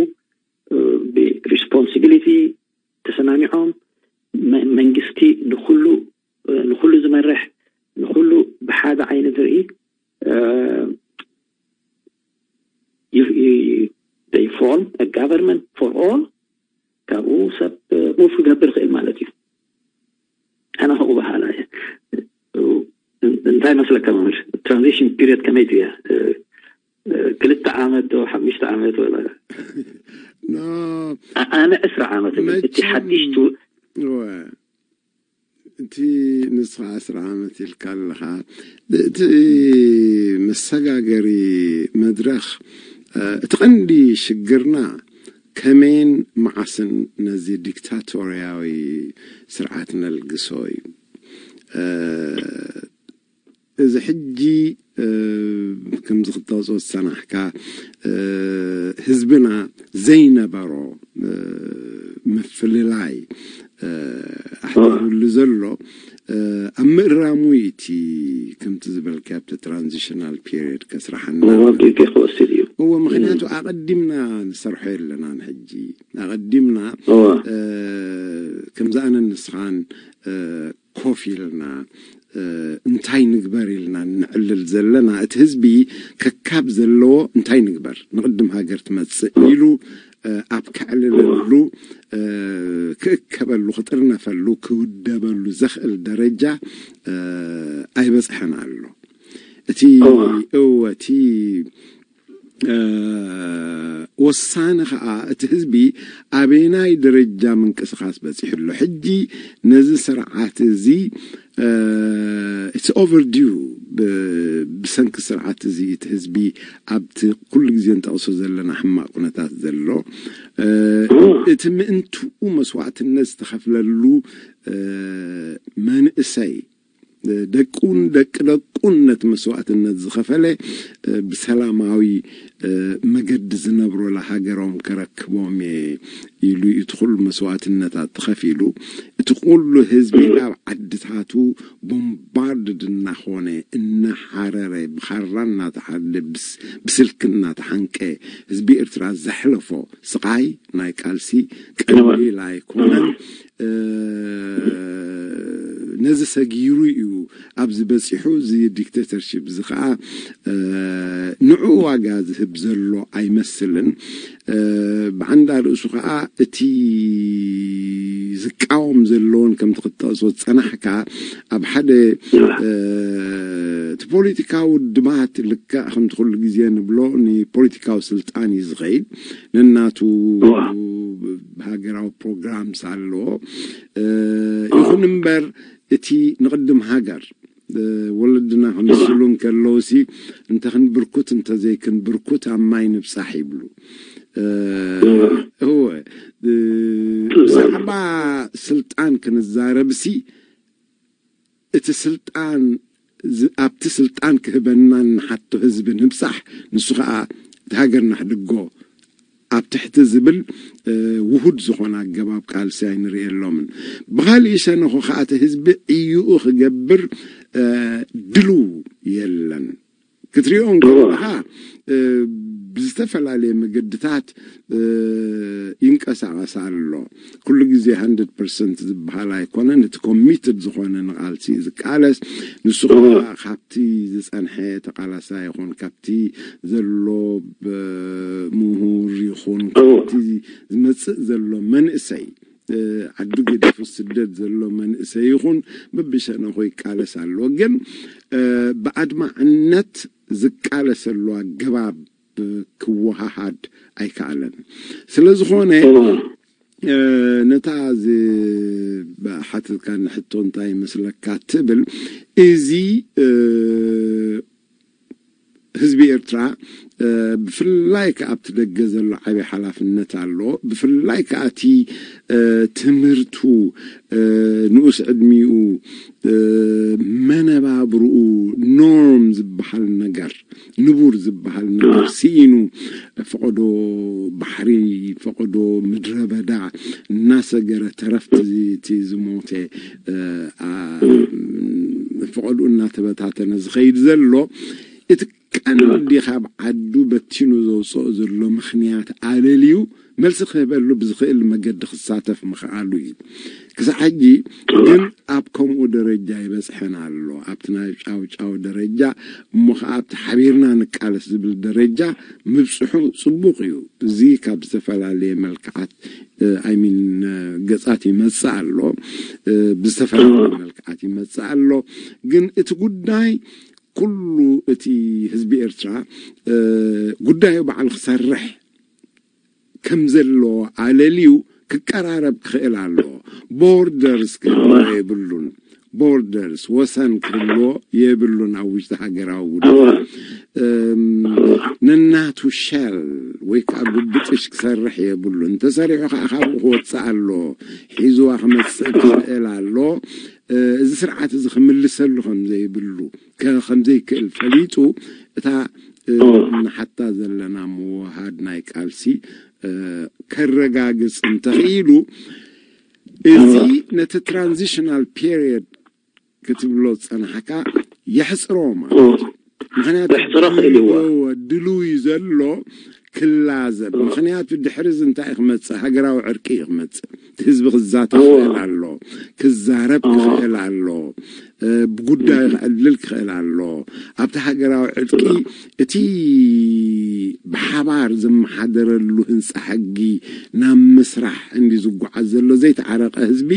ብ responsibility ተሰማሚዖም መንግስቲ ንኩሉ ንኩሉ ዝመርሕ ንኩሉ ብሓደ ዓይነ ዝርኢ they form a government for all። ካብኡ ሰብ move ክገብር ይኽእል ማለት እዩ። ኣነ ከምኡ በሃላ እየ። እንታይ መስለካ መምህር? Transition period ከመይ እያ? ክልተ ዓመት ዶ ሓሙሽተ ዓመት ወላ ኣነ ዕስራ ዓመት እቲ ሓድሽ እቲ ንስኻ ዕስራ ዓመት ኢልካ ኣለኻ። እቲ መሰጋገሪ መድረኽ እቲ ቀንዲ ሽግርና ከመይን መዓስን ነዚ ዲክታቶርያዊ ስርዓት ነልግሶ እዩ። እዚ ሕጂ ከምዚ ክትጠቕሶ ዝሰናሕካ ህዝብና ዘይነበሮ ምፍልላይ ኣሕዲሩሉ ዘሎ ኣብ ምእራሙ እቲ ከምቲ ዝበልካ ኣብቲ transitional period ከስራሓና ክወስድ እዩ። እዎ ምክንያቱ ኣቐዲምና ንሰርሖ የለናን። ሕጂ ኣቐዲምና ከምዚ ኣነ ንስኻን ኮፍ ኢልና እንታይ ንግበር ኢልና ንዕልል ዘለና እቲ ህዝቢ ከካብ ዘለዎ እንታይ ንግበር ንቕድም ሃገር ትመፅእ ኢሉ ኣብ ከዕልለሉ ክእከበሉ ክጥርነፈሉ ክውደበሉ ዘኽእል ደረጃ ኣይበፅሐን ኣሎ። እቲ እወ እቲ ወሳኒ ከዓ እቲ ህዝቢ ኣበየናይ ደረጃ ምንቅስቃስ በፂሑ ኣሎ። ሕጂ ነዚ ስርዓት እዚ እቲ overdue ብሰንኪ ስርዓት እዚ እቲ ህዝቢ ኣብቲ ኩሉ ግዜ ንጠቕሶ ዘለና ሕማቕ ኩነታት ዘሎ እቲ ምእንትኡ መስዋዕትነት ዝተኸፍለሉ መንእሰይ ደቁን ደቂ ደቁን ነቲ መስዋእትነት ዝኸፈለ ብሰላማዊ መገዲ ዝነብሮላ ሃገሮም ከረክቦም እየ ኢሉ እዩ እቲ ኩሉ መስዋእትነታት ተኸፊሉ። እቲ ኩሉ ህዝቢ ኣብ ዓድታቱ ቦምባርድድ እናኾነ እናሓረረ ብኻራ እናተሓደ ብስልኪ እናተሓንቀ ህዝቢ ኤርትራ ዘሕለፎ ስቓይ ናይ ቃልሲ ቀሊል ኣይኮነን። ነዚ ሰጊሩ እዩ ኣብዚ በፂሑ። እዚ ዲክተተርሽፕ እዚ ከዓ ንዑ ዋጋ ዝህብ ዘሎ ኣይመስልን። ብዓንዳ ርእሱ ከዓ እቲ ዝቃወም ዘለዎን ከምቲ ክትጠቕሶ ዝፀናሕካ ኣብ ሓደ እቲ ፖለቲካዊ ውድባት ልክዕ ከምቲ ኩሉ ግዜ ንብሎ ንፖለቲካዊ ስልጣን እዩ ዝኸይድ። ነናቱ ሃገራዊ ፕሮግራምስ ኣለዎ። ይኹን እምበር እቲ ንቕድም ሃገር ወለድና ክምስሉ እንከለውሲ እንተ ክንብርኩት እንተ ዘይክንብርኩት ኣብ ማይ ንብፃሕ ይብሉ። እወ ብዛዕባ ስልጣን ክንዛረብሲ እቲ ስልጣን ኣብቲ ስልጣን ክህበና ንሓቶ ህዝቢ ንብፃሕ ንሱ ከዓ እቲ ሃገር ናሕድጎ ኣብ ትሕቲ ዝብል ውሁድ ዝኾነ ኣገባብ ቃልሲ ኣይንርእየሎምን። ብኻሊእ ሸነኹ ከዓ እቲ ህዝቢ ዕይኡ ክገብር ድልው የለን። ክትሪኦ እንከለኻ ብዝተፈላለየ መገድታት ይንቀሳቐስ ኣሎ። ኩሉ ግዜ ሃንድረድ ፐርሰንት ዝበሃል ኣይኮነን። እቲ ኮሚትድ ዝኾነ ንቓልሲ ዝቃለስ ንሱ ከዓ ካብቲ ዝፀንሐ ተቓላሳይ ይኹን ካብቲ ዘሎ ምሁር ይኹን ካብቲ ዝመፅእ ዘሎ መንእሰይ ዓዱ ገዲፉ ስደት ዘሎ መንእሰይ ይኹን በብሸነኹ ይቃለስ ኣሎ። ግን ብኣድማዕነት ዝቃለሰሉ ኣገባብ ክወሃሃድ ኣይከኣለን። ስለ ዝኾነ ነታ ሓተትካ ንሕቶ እንታይ ይመስለካ ትብል እዚ ህዝቢ ኤርትራ ብፍላይ ከኣ ኣብቲ ደገ ዘሎ ዓብዪ ሓላፍነት ኣሎ። ብፍላይ ከኣ እቲ ትምህርቱ ንኡስ ዕድሚኡ መነባብርኡ ኖርም ዝበሃል ነገር ንቡር ዝበሃል ነገር ስኢኑ ፈቐዶ ባሕሪ ፈቐዶ ምድረ በዳ እናሰገረ ተረፍቲ እቲ ዝሞተ ፈቐዱ እናተበታተነ ዝኸይድ ዘሎ እቲ ቀንዲ ካብ ዓዱ በቲኑ ዘውፅኦ ዘሎ ምኽንያት ኣለልዩ መልሲ ክህበሉ ብዝኽእል መገዲ ክሳተፍ ምኽኣሉ እዩ። ክሳብ ሕጂ ግን ኣብ ከምኡ ደረጃ ይበፅሐን ኣሎ። ኣብቲ ናይ ጫውጫው ደረጃ እሞ ከዓ ኣብቲ ሓቢርና ንቃለስ ዝብል ደረጃ ምብፅሑ ፅቡቕ እዩ። እዚ ካብ ዝተፈላለየ መልክዓት ኣይሚን ገፃት ይመፅእ ኣሎ፣ ብዝተፈላለየ መልክዓት ይመፅእ ኣሎ። ግን እቲ ጉዳይ ኩሉ እቲ ህዝቢ ኤርትራ ጉዳዩ ባዕሉ ክሰርሕ ከም ዘለዎ ኣለልዩ ክቀራረብ ክኽእል ኣለዎ። ቦርደርስ ክህልዎ የብሉን። ቦርደርስ ወሰን ክህልዎ የብሉን ኣብ ውሽጢ ሃገራዊ ጉዳይ። ነናቱ ሸል ወይ ከዓ ጉብጥሽ ክሰርሕ የብሉን። እንተሰሪሑ ከዓ ካብኡ ክወፅእ ኣለዎ። ሒዝዋ ክመፅእ ክኽእል ኣሎ። እዚ ስርዓት እዚ ክምልሰሉ ከም ዘይብሉ ከምዘይክእል ፈሊጡ እታ ንሓታ ዘለና ምውሃድ ናይ ቃልሲ ከረጋግፅ እንተኽኢሉ እዚ ነቲ ትራንዚሽናል ፔሪየድ ክትብሎ ዝፀናሕካ የሕፅሮ ማለት እዩ። ምክንያቱ ድልዊ ዘሎ ክላዘብ ምክንያቱ ድሕሪ እዚ እንታይ ክመፅእ ሃገራዊ ዕርቂ እዩ ክመፅእ ህዝቢ ክዛተፍ ክኽእል ኣሎ፣ ክዛረብ ክኽእል ኣሎ፣ ብጉዳዩ ክዕልል ክኽእል ኣሎ። ኣብቲ ሃገራዊ ዕርቂ እቲ ብሓባር ዝመሓደረሉ ህንፃ ሕጊ ናብ ምስራሕ እንዲ ዝጓዓዝ ዘሎ ዘይተዓረቀ ህዝቢ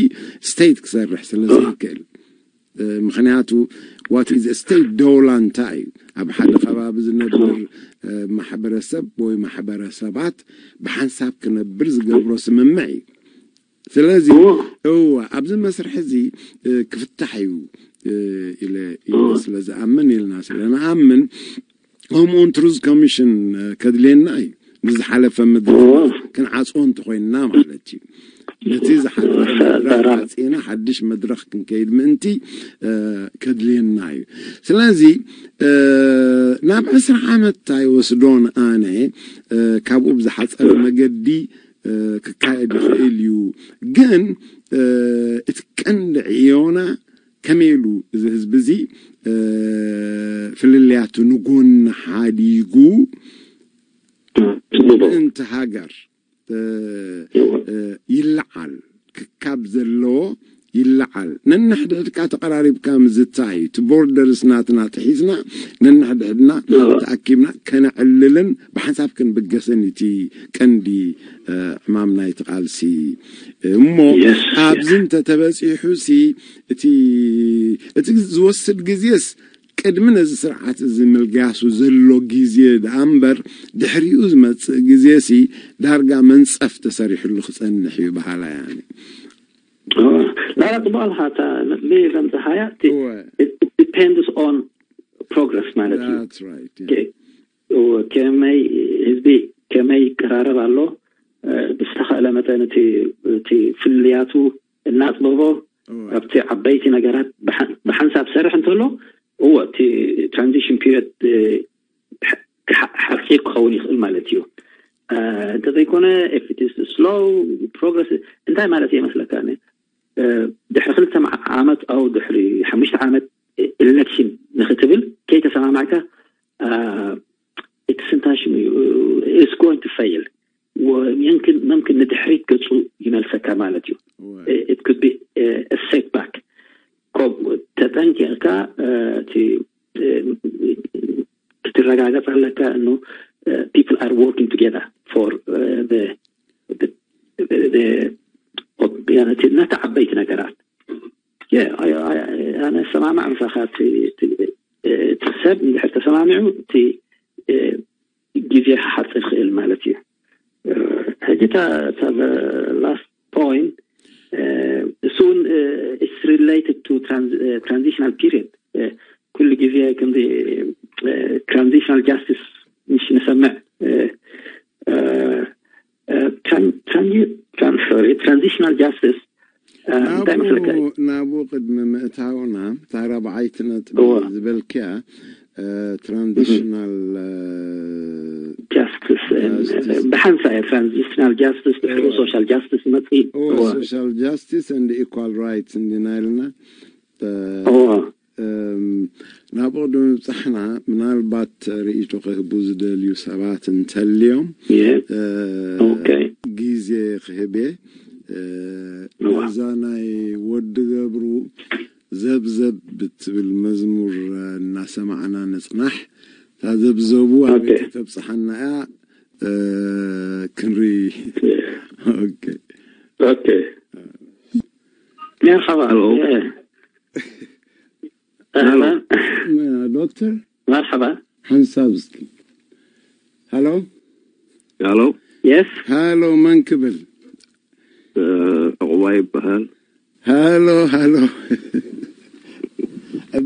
ስቴት ክሰርሕ ስለ ዘይክእል ምክንያቱ what is state ደውላ እንታይ እዩ? ኣብ ሓደ ከባቢ ዝነብር ማሕበረሰብ ወይ ማሕበረሰባት ብሓንሳብ ክነብር ዝገብሮ ስምምዕ እዩ። ስለዚ እወ ኣብዚ መስርሕ እዚ ክፍታሕ እዩ ኢለ ስለ ዝኣምን ኢልና ስለ ንኣምን ሆም ኦን ትሩዝ ኮሚሽን ከድልየና እዩ። ንዝሓለፈ ምድሪ ክንዓፅዎ እንተኮይንና ማለት እዩ። ነቲ ዝሓለፈ መድረክ ዓፂና ሓድሽ መድረክ ክንከይድ ምእንቲ ከድልየና እዩ። ስለዚ ናብ ዕስራ ዓመት ኣይወስዶን ኣነ ካብኡ ብዝሓፀረ መገዲ ክካየድ ይኽእል እዩ። ግን እቲ ቀንዲ ዕዮና ከመይ ኢሉ እዚ ህዝቢ እዚ ፍልልያቱ ንጎኒ ሓዲጉ ምእንቲ ሃገር ይለዓል ክካብ ዘለዎ ይለዓል። ነንሕድሕድካ ተቐራሪብካ ምዝታይ እዩ። እቲ ቦርደርስ ናትና ጥሒስና ነንሕድሕድና ተኣኪብና ከነዕልልን ብሓንሳብ ክንብገስን እቲ ቀንዲ ዕማም ናይቲ ቃልሲ እሞ ኣብዚ እንተተበፂሑ ሲ እቲ እቲ ዝወስድ ግዜስ ቅድሚ ነዚ ስርዓት እዚ ምልጋሱ ዘሎ ግዜ ደኣ እምበር ድሕሪኡ ዝመፅእ ግዜ ሲ ዳርጋ መንፀፍ ተሰሪሕሉ ክፀንሕ እዩ በሃላይ ኣነ። ላላ ፅቡቅ ኣለካ እታ ነጥቢ ዘምፅሓያ depends on progress ማለት እዩ። ከመይ ህዝቢ ከመይ ይቀራረብ ኣሎ ብዝተኸእለ መጠን እቲ ፍልልያቱ እናጥበቦ ኣብቲ ዓበይቲ ነገራት ብሓንሳብ ዝሰርሕ እንተሎ እዎ እቲ transition period ሓፂር ክኸውን ይኽእል ማለት እዩ። እንተዘይኮነ if it is slow progress እንታይ ማለት እየ መስለካ ድሕሪ ክልተ ዓመት ኣው ድሕሪ ሓሙሽተ ዓመት election ንክትብል ከይተሰማማዕካ እቲ ስንታሽም እዩ is going to fail. ወ- የንክን መምክን ንድሕሪት ገጹ ይመልሰካ ማለት እዩ። It could be a setback. ከም ተጠንቂቕካ እቲ ክትረጋገፅ ኣለካ እኑ people are working together for ነቲ ዓበይቲ ነገራት። ኣነ ሰማማዕ ምሳኻ። እቲ ሰብ እንድሕር ተሰማሚዑ እቲ ግዜ ክሓፅር ይኽእል ማለት እዩ። ሕጂ እታ last point እሱ እውን it's related to transitional period. ኩሉ ግዜ ከምዚ transitional justice ምሽ ንሰምዕ transitional justice እንታይ መስለካ እዩ? ናብኡ ቅድሚ ምእታውና እታ ራብዓይቲ ነጥቢ ዝበልክያ transitional justice ብሓንሳ እያ transitional justice ድሕሩ social justice መፅእ social justice and equal rights እንዲና ኢልና ናብኡ ቅድሚ ምብፃሕና ምናልባት ርእይቶ ክህቡ ዝደልዩ ሰባት እንተልዮም ግዜ ክህቤ እዛ ናይ ወዲ ገብሩ ዘብዘብ ብትብል መዝሙር እናሰማዕና ንፅናሕ። እታ ዘብዘቡ ኣበይ ተብፅሓና እያ ክንርኢ። መርሓባ ዶክተር መርሓባ ሓንሳብ እስኪ ሃሎ ሃሎ የስ ሃሎ መን ክብል ዕቑባ ይበሃል ሃሎ ሃሎ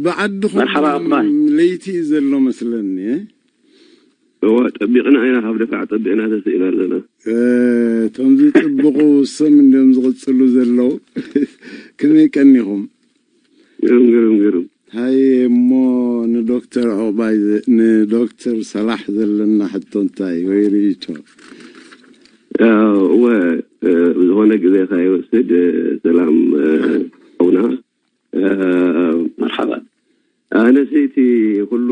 ብዓድኹም ለይቲ እዩ ዘሎ መስለኒ እዋ ጠቢቕና ኢና ካብ ደፋዕ ጠቢቕና ተስኢና ኣለና እቶም ዝጥብቑ ስም እንዲም ዝቕፅሉ ዘለዉ ከመይ ቀኒኹም ግርም ግርም ግርም ሃይ እሞ ንዶክተር ዕቑባይ ንዶክተር ሰላሕ ዘለና ሕቶ እንታይ ወይ ርእይቶ እወ ብዝኾነ ግዜ ከይወስድ ሰላም ሓውና መርሓባ ኣነሲ እቲ ኩሉ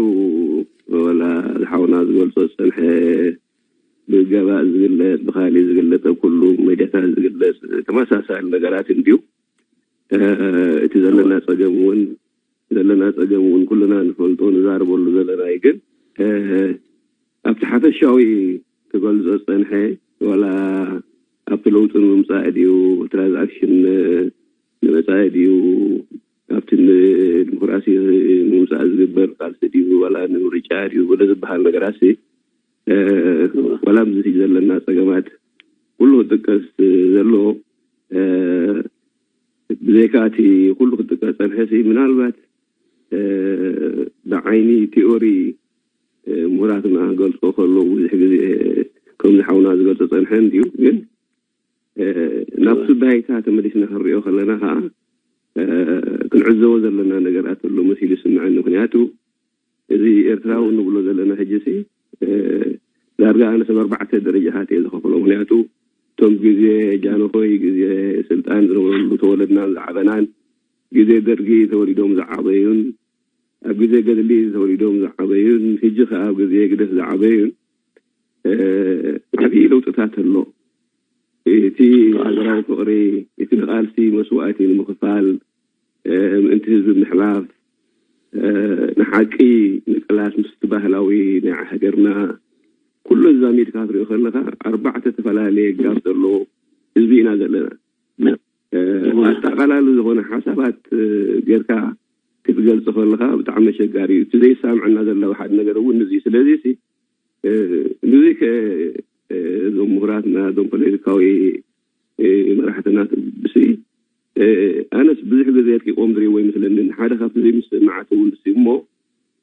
ወላ ዝሓውና ዝገልፆ ዝፀንሐ ብገባእ ዝግለፅ ብካሊእ ዝግለፅ ኣብ ኩሉ ሜድያታት ዝግለፅ ተመሳሳሊ ነገራት እንድዩ እቲ ዘለና ፀገም እውን ዘለና ፀገም እውን ኩልና ንፈልጦ ንዛረበሉ ዘለና እዩ ግን ኣብቲ ሓፈሻዊ ክገልፆ ዝፀንሐ ዋላ ኣብቲ ለውጢ ንምምፃእ ድዩ ትራንዛክሽን ንምፃእ ድዩ ኣብቲ ዲሞክራሲ ንምምፃእ ዝግበር ቃልሲ ድዩ ዋላ ንምርጫ ድዩ ወለ ዝበሃል ነገራት ዋላ ኣብዚ ዘለና ፀገማት ኩሉ ክጥቀስ ዘሎ ብዘይካ እቲ ኩሉ ክጥቀስ ፀንሐ ምናልባት ብዓይኒ ቲኦሪ ምሁራትና ገልፆ ከለዉ ብዙሕ ግዜ ከምዚ ሓውና ዝገልፆ ፀንሐ እንድዩ ግን ናብቲ ባይታ ተመሊስና ክንሪኦ ከለና ከዓ ክንዕዘቦ ዘለና ነገራት ኣሎ መሲሉ ይስምዐኒ ምክንያቱ እዚ ኤርትራዊ ንብሎ ዘለና ሕጂ ሲ ዳርጋ ኣነ ሰብ ኣርባዕተ ደረጃታት እየ ዝኸፍሎ ምክንያቱ እቶም ግዜ ጃንሆይ ግዜ ስልጣን ዝነበረሉ ተወለድናን ዝዓበናን ግዜ ደርጊ ተወሊዶም ዝዓበዩን ኣብ ግዜ ገድሊ ተወሊዶም ዝዓበዩን ሕጂ ከዓ ኣብ ግዜ ግደፍ ዝዓበዩን ዓብዪ ለውጥታት ኣሎ እቲ ሃገራዊ ፍቕሪ እቲ ንቃልሲ መስዋእቲ ንምኽፋል ምእንቲ ህዝቢ ምሕላፍ ንሓቂ ንቃላት ምስቲ ባህላዊ ናይ ሃገርና ኩሉ ኣዛሚድካ ክትሪኦ ከለካ ኣርባዕተ ተፈላለየ ጋብ ዘለዎ ህዝቢ ኢና ዘለና ኣጠቃላሊ ዝኾነ ሓሳባት ጌርካ ክትገልፆ ከለካ ብጣዕሚ ኣሸጋሪ እዩ እቲ ዘይሳምዐና ዘለዉ ሓደ ነገር እውን እዚ ስለዚ እዚ እዞም ምሁራትና እዞም ፖለቲካዊ መራሕትና ብሲ ኣነስ ብዙሕ ግዜ ኣርቂቆም ዝሪእዎ ይመስለኒ ሓደ ካብቲ ዘይምስምማዓት እውን ሲ እሞ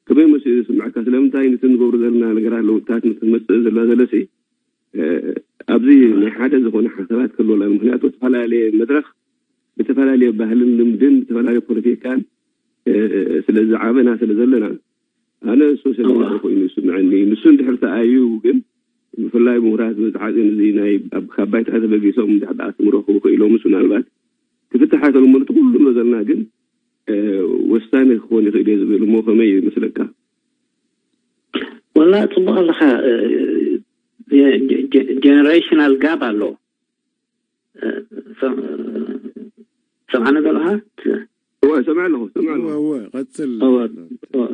ከመይ መሲሉ ዝስምዐካ ስለምንታይ ነቲ ንገብሮ ዘለና ነገራት ለውጥታት ነቲ ዝመፅእ ዘሎ ዘለሲ ኣብዚ ናይ ሓደ ዝኾነ ሓሳባት ክህልወና ምክንያቱ ዝተፈላለየ መድረክ ብተፈላለየ ባህልን ልምድን ብተፈላለየ ፖለቲካን ስለ ዝዓበና ስለ ዘለና ኣነ ሶሻል ሚድያ ኮይኑ ይስምዐኒ ንሱ እንድሕር ተኣዩ ግን ብፍላይ ምሁራት መፅሓፂን እዚ ናይ ካብ ባይታ ተበጊሶም እንድሕር ተኣስምሮ ክኽኢሎምስ ምናልባት ክፍትሓ ተልሞ ነቲ ኩሉ ንብሎ ዘለና ግን ወሳኒ ክኾን ይኽእል እየ ዝብል እሞ ከመይ ይመስለካ ወላ ጽቡቕ ኣለኻ። ጀነሬሽናል ጋብ ኣሎ። ሰምዓነ ዘለኻ? እወ፣ ሰምዐ ኣለኹ፣ ሰምዐ ኣለኹ። እወ፣ እወ፣ ቀጽል። እወ፣ እወ።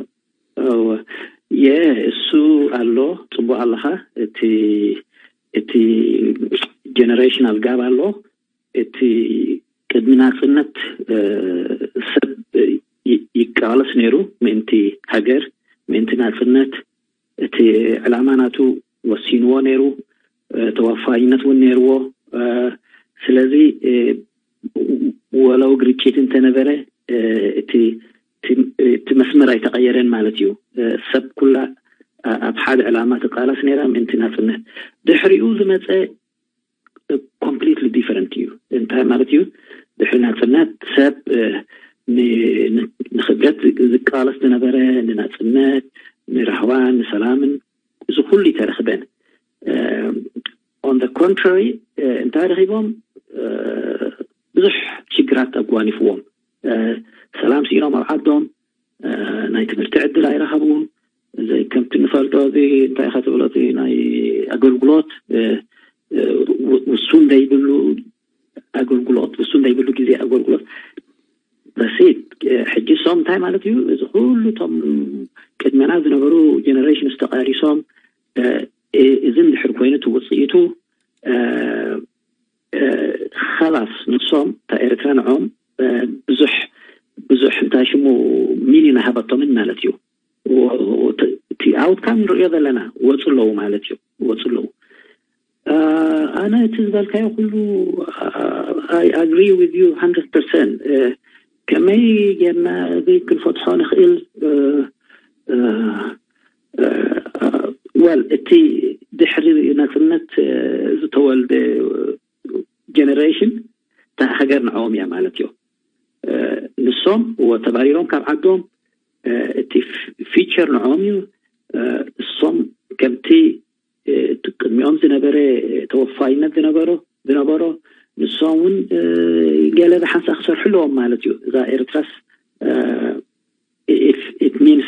እወ። የ እሱ ኣሎ። ጽቡቕ ኣለኻ። እቲ እቲ ጀነሬሽናል ጋብ ኣሎ። እቲ ቅድሚ ናጽነት ሰብ ይቃለስ ነይሩ፣ ምእንቲ ሃገር፣ ምእንቲ ናጽነት። እቲ ዕላማ ናቱ ወሲንዎ ነይሩ፣ ተወፋይነት እውን ነይርዎ። ስለዚ ወለው ግርጭት እንተነበረ፣ እቲ እቲ መስመር ኣይተቐየረን ማለት እዩ። ሰብ ኩላ ኣብ ሓደ ዕላማ ትቃለስ ነይራ፣ ምእንቲ ናጽነት። ድሕሪኡ ዝመፀ ኮምፕሊትሊ ዲፈረንት እዩ። እንታይ ማለት እዩ? ድሕሪ ናጽነት ሰብ ንክብደት ዝቃለስ ዝነበረ፣ ንናጽነት፣ ንራህዋን ንሰላምን፣ እዚ ኩሉ ይተረኽበን። ኦን ኮንትራሪ፣ እንታይ ረኺቦም? ብዙሕ ሽግራት ኣጓኒፍዎም። ሰላም ስኢኖም ኣብ ዓዶም፣ ናይ ትምህርቲ ዕድል ኣይረኸቡን። እዚ ከምቲ ንፈልጦ፣ እዚ እንታይ ኢኻ ትብሎ፣ እቲ ናይ ኣገልግሎት ውሱን ዘይብሉ ኣገልግሎት፣ ውሱን ዘይብሉ ግዜ ኣገልግሎት። በሲት ሕጂ እሶም እንታይ ማለት እዩ? እዚ ኩሉ እቶም ቅድመና ዝነበሩ ጀነሬሽንስ ተቃሊሶም፣ እዚ እንድሕር ኮይኑ እቲ ውፅኢቱ፣ ኸላስ ንሶም እታ ኤርትራ ንዖም ብዙሕ ብዙሕ እንታይ ሽሙ ሚሊዮን ሃበቶምን ማለት እዩ። እቲ ኣውትካም ንሪኦ ዘለና ወፁ ኣለዉ ማለት እዩ። ወፁ ኣለዉ። ኣነ እቲ ዝበልካዮ ኩሉ፣ I agree with you hundred percent። ከመይ ጌርና እዚ ክንፈትሖ ንኽእል? ወል እቲ ድሕሪ ናፅነት ዝተወልደ ጀነሬሽን እታ ሃገር ንዕኦም እያ ማለት እዩ። ንሶም እዎ ተባሪሮም ካብ ዓዶም፣ እቲ ፊቸር ንዕኦም እዩ። እሶም ከምቲ እቲ ቅድሚኦም ዝነበረ ተወፋይነት ዝነበሮ ዝነበሮ ንሶም እውን ገለ ዝሓንሳ ክሰርሑ ኣለዎም ማለት እዩ። እዛ ኤርትራስ it means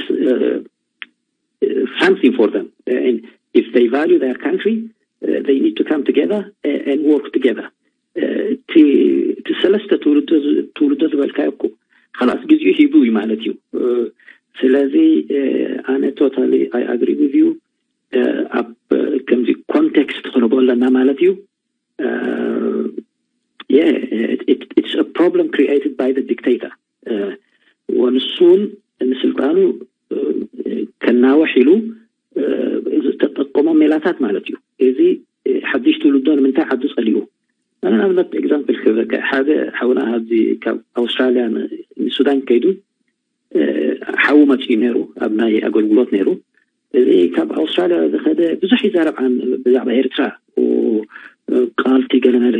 something for them. And if they value their country, they need to come together and work together. እቲ ሰለስተ ትውልዶ ዝበልካዮ እኮ ኸላስ ግዜኡ ሂቡ እዩ ማለት እዩ። ስለዚ ኣነ totally I agree with you። ኣብ ከምዚ ኮንቴክስት ክንቦ ኣለና ማለት እዩ። It's a problem created by the dictator. ወንሱ እውን ንስልጣኑ ከናውሕ ኢሉ ዝተጠቀሞ ሜላታት ማለት እዩ። እዚ ሓድሽ ትውልዶ ንምንታይ ዓዱ ጸሊኡ? ኣነ ንኣብነት ኤግዛምፕል ክህበካ፣ ሓደ ሓውና ኣብዚ ካብ ኣውስትራልያ ንሱዳን ከይዱ ሓዉ መፅኡ ነይሩ፣ ኣብ ናይ ኣገልግሎት ነይሩ። እዚ ካብ ኣውስትራልያ ዝኸደ ብዙሕ ይዛረብ ብዛዕባ ኤርትራ፣ ቃልቲ ገለመለ።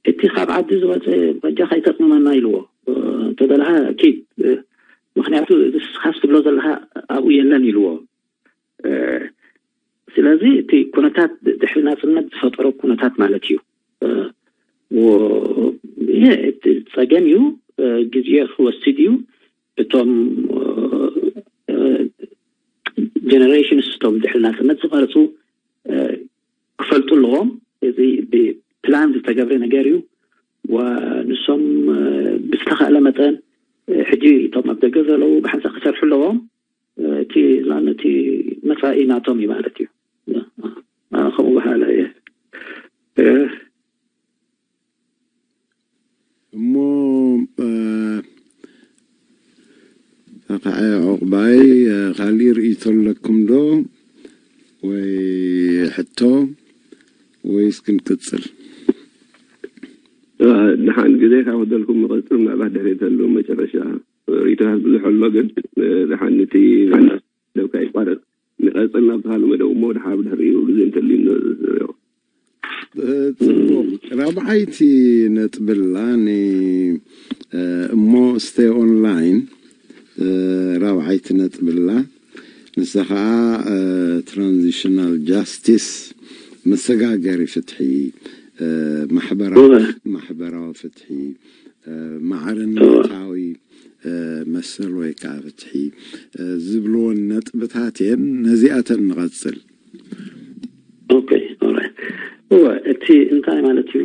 እቲ ካብ ዓዲ ዝወፀ በጃ ከይተጥምመና ኢልዎ፣ ተደለኻ ኪድ፣ ምክንያቱ እዚ ስኻስ ትብሎ ዘለኻ ኣብኡ የለን ኢልዎ። ስለዚ እቲ ኩነታት ድሕሪ ናፅነት ዝፈጠሮ ኩነታት ማለት እዩ። እቲ ፀገም እዩ፣ ግዜ ክወስድ እዩ። እቶም ጀነሬሽንስ፣ እቶም ድሕሪ ናፅነት ዝመረፁ ክፈልጡ ኣለዎም። እዚ ብፕላን ዝተገብረ ነገር እዩ። ንሶም ብዝተኻእለ መጠን ሕጂ እቶም ኣብ ደገ ዘለዉ ብሓንሳእ ክሰርሑ ኣለዎም። እቲ ላን እቲ መፃኢ ናቶም እዩ ማለት እዩ። ከምኡ በሃለ እየ። እሞ ኣኻዐ ዑቕባይ፣ ካሊእ ርእይቶ ኣለኩም ዶ? ወይ ሕቶ ወይስ ክንቅፅል? ድሓን ግዜ ካብ ክደልኩም ንቐፅል። ምናልባት ድሕሪ ተሉ መጨረሻ ርእይቶታት ብዙሕ ኣሎ፣ ግን ድሓን እቲ ደብካ ይቋረፅ። ንቐፅል ናብቲ ካልእ መደብ እሞ ድሓር ብድሕሪኡ ግዜ እንተልዩ ንሪኦ። ፅቡቕ። ራብዓይቲ ነጥብላ ን እሞ ስቴ ኦንላይን ራብዓይቲ ነጥብላ፣ ንሳ ከዓ ትራንዚሽናል ጃስቲስ፣ መሰጋገሪ ፍትሒ፣ ማሕበራዊ ፍትሒ፣ ማዕርነታዊ መሰል ወይ ከዓ ፍትሒ ዝብልዎን ነጥብታት እየን። ነዚኣተን ንቐፅል። ኦኬ፣ ኦራይት። እወ፣ እቲ እንታይ ማለት እዩ?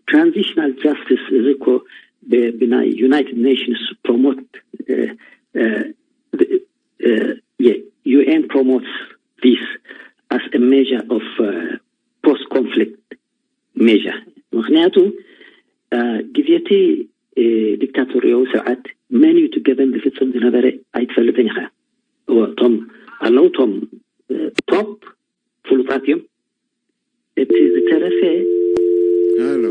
ትራንዚሽናል ጃስቲስ እዚ እኮ ብናይ ዩናይትድ ኔሽንስ ፕሮሞት፣ ዩኤን ፕሮሞትስ ዚስ ኣስ ሜር ኦፍ ፖስት ኮንፍሊክት ሜር። ምክንያቱ ግዜቲ ዲክታቶርያዊ ስርዓት መን እዩ እቲ ገበን ዝፍፅም ዝነበረ ኣይትፈልጥን ኢኻ። እቶም ኣለዉ፣ እቶም ቶፕ ፍሉጣት እዮም። እቲ ዝተረፈ ሃሎ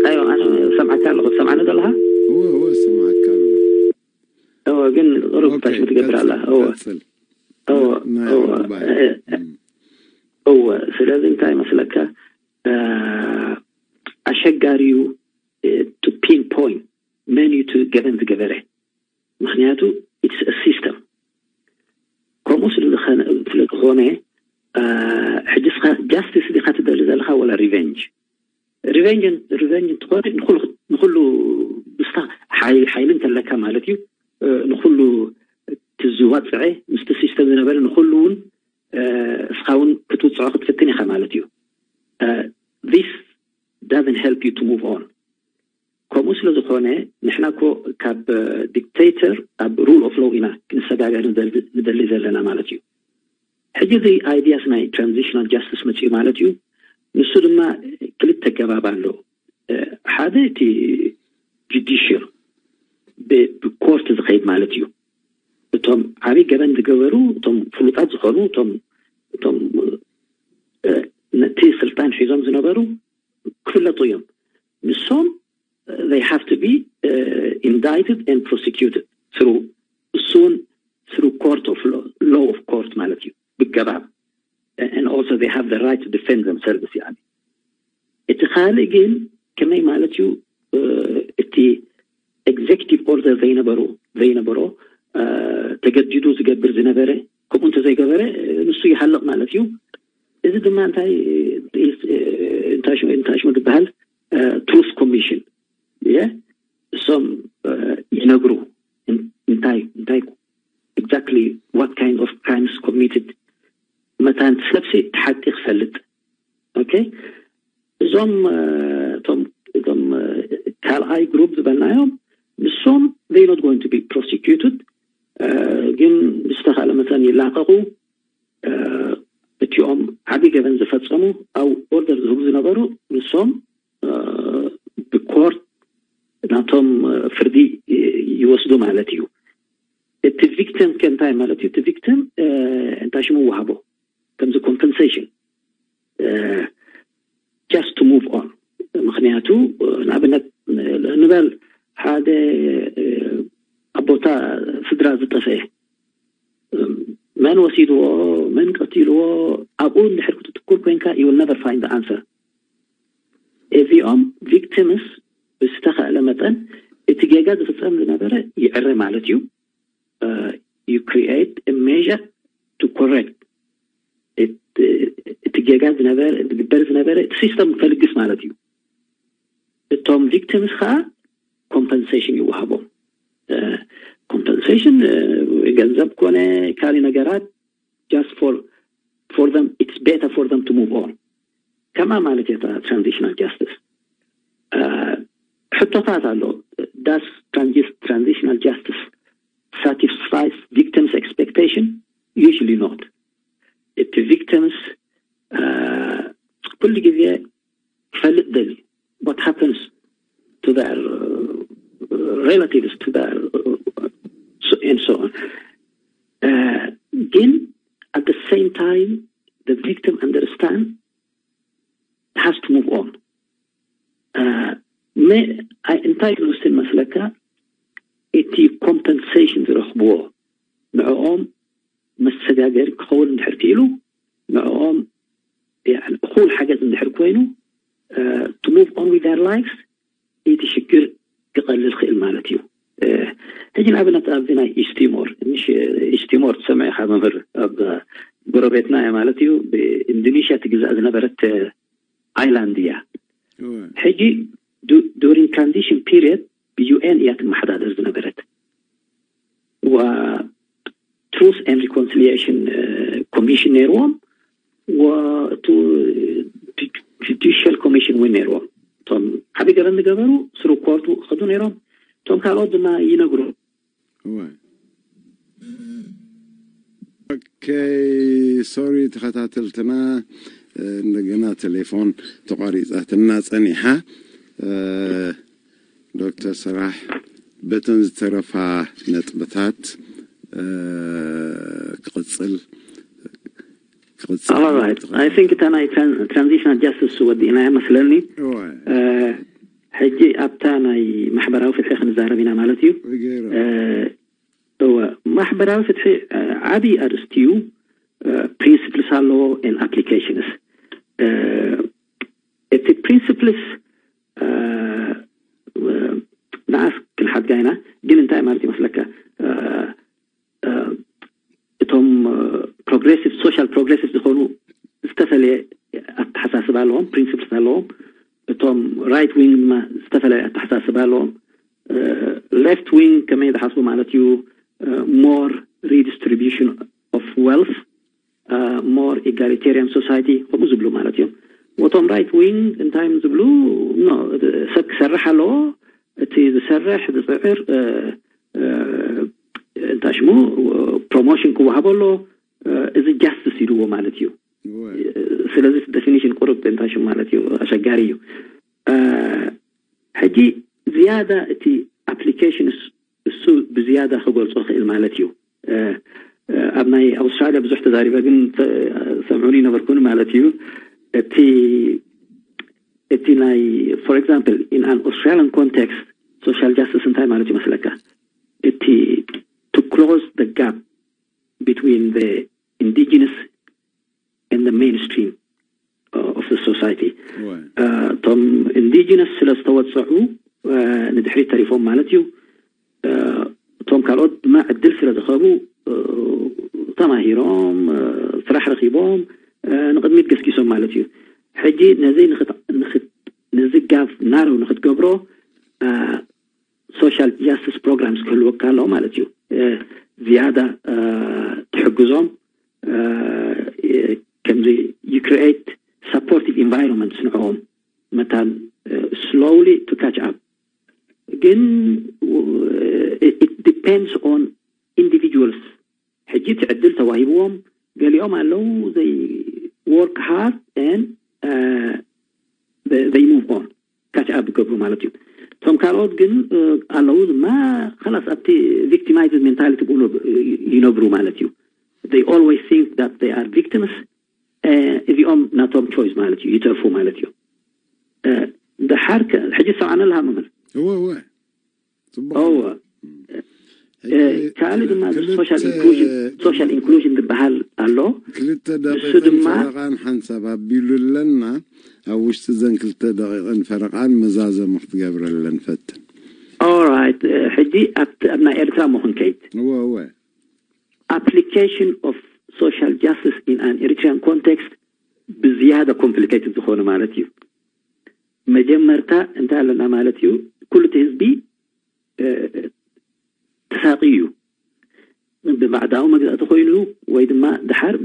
ኣዮ ኣነ ሰምዓካ ኣለኹ። ሰምዓኒ ዘለኻ? እወ እወ ሰምዓካ ኣለኹ። እወ፣ ግን ቁሩብ ታሽሙ ትገብር ኣላ። እወ እወ እወ እወ። ስለዚ እንታይ መስለካ ኣሸጋሪ እዩ ቱ ፒን ፖይንት መን እዩ እቲ ገበን ዝገበረ። ምክንያቱ ኢትስ ሲስተም። ከምኡ ስለዝኾነ ሕጂ እስኻ ጃስቲስ ዲኻ ትደሊ ዘለኻ ወላ ሪቨንጅ? ሪቨንጅ ሪቨንጅ እንትኾነ ንኩሉ ብስታ ሓይሊ እንተለካ ማለት እዩ። ንኩሉ ትዝዋፅዐ ምስቲ ሲስተም ዝነበረ ንኩሉ እውን እስኻ እውን ክትውፅዖ ክትፍትን ኢኻ ማለት እዩ። This doesn't help you to move on። ከምኡ ስለ ዝኾነ ንሕና እኮ ካብ ዲክቴተር ኣብ ሩል ኦፍ ሎው ኢና ክንሰጋገር ንደሊ ዘለና ማለት እዩ። ሕጂ እዚ ኣይዲያስ ናይ ትራንዚሽናል ጃስቲስ መፅኡ ማለት እዩ። ንሱ ድማ ክልተ ገባብ ኣሎ። ሓደ እቲ ጁዲሽል ብኮርት ዝኸይድ ማለት እዩ። እቶም ዓብይ ገበን ዝገበሩ እቶም ፍሉጣት ዝኾኑ እቶም እቶም ነቲ ስልጣን ሒዞም ዝነበሩ ክፍለጡ እዮም። ንሶም they have to be indicted and prosecuted through እሱውን through court of law of court ማለት እዩ ብገባብ and also they have the right to defend themselves። يعني እቲ ካልእ ግን ከመይ ማለት እዩ እቲ ኤግዜክቲቭ ኦርደር ዘይነበሩ ዘይነበሮ ተገዲዱ ዝገብር ዝነበረ ከምኡ እንተዘይገበረ ንሱ ይሃልቕ ማለት እዩ። እዚ ድማ እንታይ እንታይ ሽሙ ዝበሃል ትሩስ ኮሚሽን እየ እሶም ይነግሩ እንታይ እንታይ exactly what kind of crimes committed መታን ሰብሲ ሓቂ ክፈልጥ። ኦኬ እዞም እቶም እቶም ካልኣይ ግሩፕ ዝበልናዮም ንሶም they not going to be prosecuted ግን ብዝተኻለ መጠን ይላቀቁ። እቲኦም ዓብይ ገበን ዝፈፀሙ ኣብ ኦርደር ዝህቡ ዝነበሩ ንሶም ብኮርት ናቶም ፍርዲ ይወስዱ ማለት እዩ። እቲ ቪክቲም ከ እንታይ ማለት እዩ? እቲ ቪክቲም እንታይ ሽሙ ይወሃቦ ከምዚ ኮምፐንሴሽን just to move on። ምክንያቱ ንኣብነት ንበል ሓደ ኣቦታ ስድራ ዝጠፈኤ መን ወሲድዎ መን ቀቲልዎ ኣብኡ እንድሕር ክትትኩር ኮይንካ you will never find the answer። እዚኦም ቪክቲምስ ብዝተኸእለ መጠን እቲ ጌጋ ዝፍፀም ዝነበረ ይዕረ ማለት እዩ። You create a measure to correct እቲ ጌጋ ዝግበር ዝነበረ እቲ ሲስተም ከልግስ ማለት እዩ። እቶም ቪክቲምስ ከዓ ኮምፐንሴሽን ይወሃቦም። ኮምፐንሴሽን ገንዘብ ኮነ ካልእ ነገራት just for for them it's better for them to move on። ከማ ማለት እየ ትራንዚሽናል ጃስቲስ ሕቶታት ኣሎ። Does transitional justice satisfies victims expectation? Usually not። እቲ ቪክቲምስ ኩሉ ግዜ ክፈልጥ ደሊ what happens to their relatives to their and so on። ግን at the same time the victim understand has to move on። እንታይ ዝውስን መስለካ እቲ ኮምፐንሴሽን ዝረኽብዎ ንዕኦም መሰጋገሪ ክኸውን እንድሕር ክኢሉ ንዕኦም እኹል ሓገዝ እንድሕር ኮይኑ to move on with their lives እቲ ሽግር ክቐልል ክእል ማለት እዩ። ሕጂ ንኣብነት ኣብዚ ናይ ኢስቲሞር ኢስቲሞር ትሰምዕ ኢኻ መምህር ኣብ ጎረቤትና እያ ማለት እዩ። ብኢንዶኔሽያ ትግዛእ ዝነበረት ኣይላንድ እያ። ሕጂ during transition period ብዩ ኤን እያ ትመሓዳደር ዝነበረት። Truth and Reconciliation Commission ነይርዎም፣ ወእቱ Judicial Commission እውን ነይርዎም። እቶም ዓብይ ገበን ዝገበሩ ስሩ ኮርቱ ክኸዱ ነይሮም። እቶም ካልኦት ድማ ይነግሩ። ኦኬ፣ ሶሪ ተኸታተልትና፣ እንደገና ቴሌፎን ተቋሪጻትና ጸኒሓ። ዶክተር ሰራሕ፣ በተን ዝተረፋ ነጥብታት ክቕጽል ክቕጽል I think እታ ናይ transitional justice ወዲእና መስለኒ። ሕጂ ኣብታ ናይ ማሕበራዊ ፍትሒ ክንዛረብ ኢና ማለት እዩ። እወ፣ ማሕበራዊ ፍትሒ ዓብዪ ኣርእስቲ እዩ። Principles ኣለዎ and applications። እቲ principles ንኣስ ክንሓድጋ ኢና፣ ግን እንታይ ማለት ይመስለካ? እቶም progressive social progressive ዝኾኑ ዝተፈለየ ኣተሓሳስባ ኣለዎም፣ principles ኣለዎም። እቶም right wing ድማ ዝተፈለየ ኣተሓሳስባ ኣለዎም። Left wing ከመይ ዝሓስቡ ማለት እዩ? More redistribution of wealth, more egalitarian society ከምኡ ዝብሉ ማለት እዮም። ወቶም right wing እንታይ ዝብሉ? ሰብ ክሰርሕ ኣለዎ፣ እቲ ዝሰርሕ ዝፅዕር እንታይ ሽሙ promotion ክወሃቦ ኣሎ፣ እዚ justice ኢልዎ ማለት እዩ። ስለዚ definition ቁርብ እንታይ ሽሙ ማለት እዩ፣ ኣሸጋሪ እዩ። ሕጂ ዝያዳ እቲ application እሱ ብዝያዳ ክገልጾ ክእል ማለት እዩ። ኣብ ናይ ኣውስትራሊያ ብዙሕ ተዛሪበ፣ ግን ሰምዑኒ ነበርኩን ማለት እዩ። እቲ እቲ ናይ for example in an Australian context social justice እንታይ ማለት ይመስለካ? እቲ to close the gap between the indigenous and the mainstream of the society። እቶም indigenous ስለ ዝተወፀዑ ንድሕሪት ተሪፎም ማለት እዩ። እቶም ካልኦት ድማ ዕድል ስለ ዝኸቡ ተማሂሮም ስራሕ ረኪቦም ንቅድሚት ገስጊሶም ማለት እዩ። ሕጂ ነዚ ነዚ gap narrow ንክትገብሮ social justice programs ክህልወካ ኣለዎ ማለት እዩ። ዝያዳ ትሕግዞም ከምዚ you create supportive environment ንዕኦም መታን slowly to catch up። ግን it depends on individuals። ሕጂ እቲ ዕድል ተዋሂብዎም፣ ገሊኦም ኣለዉ they work hard and they move on፣ catch up ይገብሩ ማለት እዩ። እቶም ካልኦት ግን ኣለዉ ድማ ከላስ ኣብቲ victimized mentality ብኡ ይነብሩ ማለት እዩ። They always think that they are victims። እዚኦም ናቶም choice ማለት እዩ፣ ይተርፉ ማለት እዩ። ደሓር ሕጂ ሰብዓና ኣለሃ መምህር። እወ እወ። እወ። ካልእ ድማ social inclusion ዝበሃል ኣሎ። ክልተ ደቂቕን ፈረቓን ሓንሳብ ኣቢሉ ኣለና። ኣብ ውሽጢ ዘን ክልተ ደቂቕን ፈረቓን መዛዘሙ ክትገብረለን ፈትን። Alright፣ ሕጂ ኣብ ናይ ኤርትራ እሞ ክንከይድ። እወ እወ። Application of social justice in an Eritrean context ብዝያዳ complicated ዝኾነ ማለት እዩ። መጀመርታ እንታይ ኣለና ማለት እዩ? ኩሉ እቲ ህዝቢ ተሳቂ እዩ። ብባዕዳዊ መግዛእቲ ኮይኑ ወይ ድማ ድሓር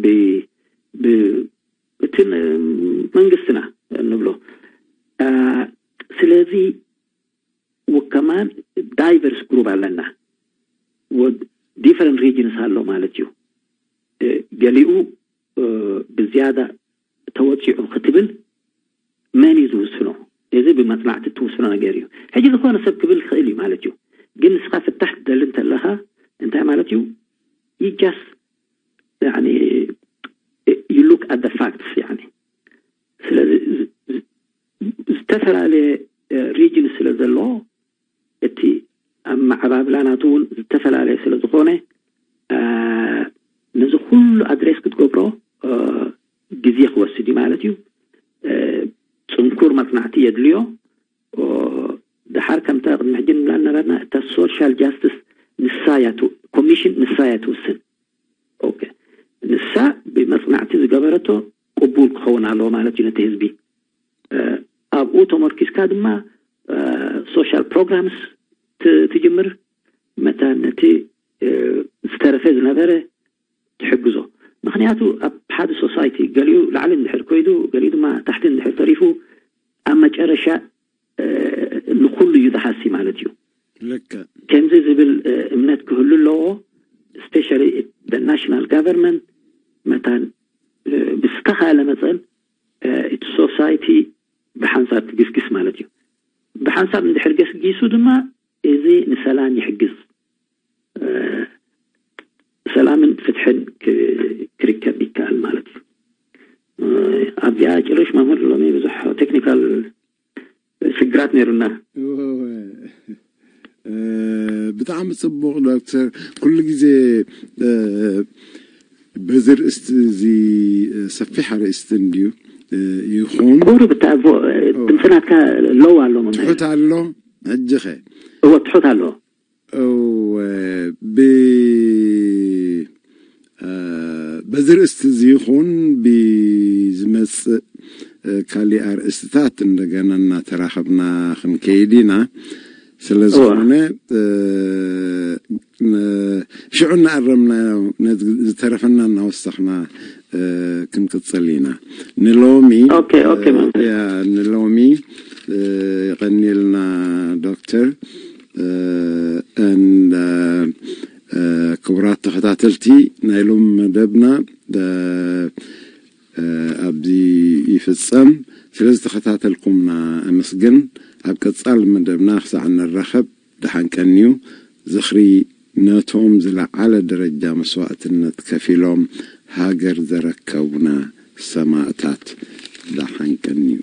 እቲ መንግስትና ንብሎ። ስለዚ ወከማን diverse group ኣለና። Different regions ኣሎ ማለት እዩ። ገሊኡ ብዝያዳ ተወፂዑ ክትብል መን እዩ ዝውስኖ? እዚ ብመፅናዕቲ እትውስኖ ነገር እዩ። ሕጂ ዝኾነ ሰብ ክብል ይኽእል እዩ ማለት እዩ። ግን ንስኻ ፍታሕ ትደሊ እንተለኻ እንታይ ማለት እዩ? You just you look at the facts። ስለዚ ዝተፈላለየ region ስለ ዘሎ እቲ ኣመዓባብላ ናቱ እውን ዝተፈላለየ ስለ ዝኾነ ነዚ ኩሉ address ክትገብሮ ግዜ ክወስድ እዩ ማለት እዩ። ፅንኩር መፅናዕቲ የድልዮ። ድሓር ከምታ ቅድሚ ሕጂ ንብላ ነበርና እታ social justice ንሳ እያ commission ንሳ እያ ትውስን። ንሳ ብመፅናዕቲ ዝገበረቶ ቅቡል ክኸውን ኣለዎ ማለት እዩ ነቲ ህዝቢ። ኣብኡ ተመርኪስካ ድማ social programs ትጅምር፣ መታን ነቲ ዝተረፈ ዝነበረ ትሕግዞ። ምክንያቱ ኣብ ሓደ society ገሊኡ ላዕሊ እንድሕር ኮይዱ፣ ገሊኡ ድማ ታሕቲ እንድሕር ተሪፉ፣ ኣብ መጨረሻ ንኩሉ እዩ ዝሃሲ ማለት እዩ። ከምዚ ዝብል እምነት ክህሉ ኣለዎ። Especially national government መታን ብዝተኻለ መፀን እቲ society ብሓንሳብ ትግስግስ ማለት እዩ። ብሓንሳብ እንድሕር ገስጊሱ ድማ እዚ ንሰላም ይሕግዝ፣ ሰላምን ፍትሕን ክርከብ ይከኣል ማለት እዩ። ኣብዚኣ ጭርሽ መምህር ሎሚ ብዙሕ technical ስግራት ነይሩና። ብጣዕሚ ፅቡቕ ዶክተር። ኩሉ ግዜ በዚ ርእስቲ እዚ ሰፊሕ ኣርእስቲ እንድዩ ይኹን ቁሩብ እታ ድምፅናትካ ሎው ኣሎ መምህር። ትሑት ኣሎ። ሕጂ ኸ? እወ ትሑት ኣሎ። እወ ብ በዚ ርእስቲ እዚ ይኹን ብዝመፅእ ካሊእ ኣርእስትታት እንደገና እናተራኸብና ክንከይድ ኢና። ስለ ዝኾነ ሽዑ እናኣረምናዮ ነዚ ዝተረፈና እናወሰኽና ክንቅፅል ኢና። ንሎሚ ንሎሚ የቐንየልና ዶክተር። ክቡራት ተኸታተልቲ ናይ ሎሚ መደብና ኣብዚ ይፍጸም። ስለ ዝተኸታተልኩምና ኣመስግን። ኣብ ቀጻሊ መደብና ክሳዕ ንራኸብ ደሓን ቀንዩ። ዝኽሪ ነቶም ዝለዓለ ደረጃ መስዋእትነት ከፊሎም ሃገር ዘረከቡና ሰማእታት። ደሓን ቀንዩ።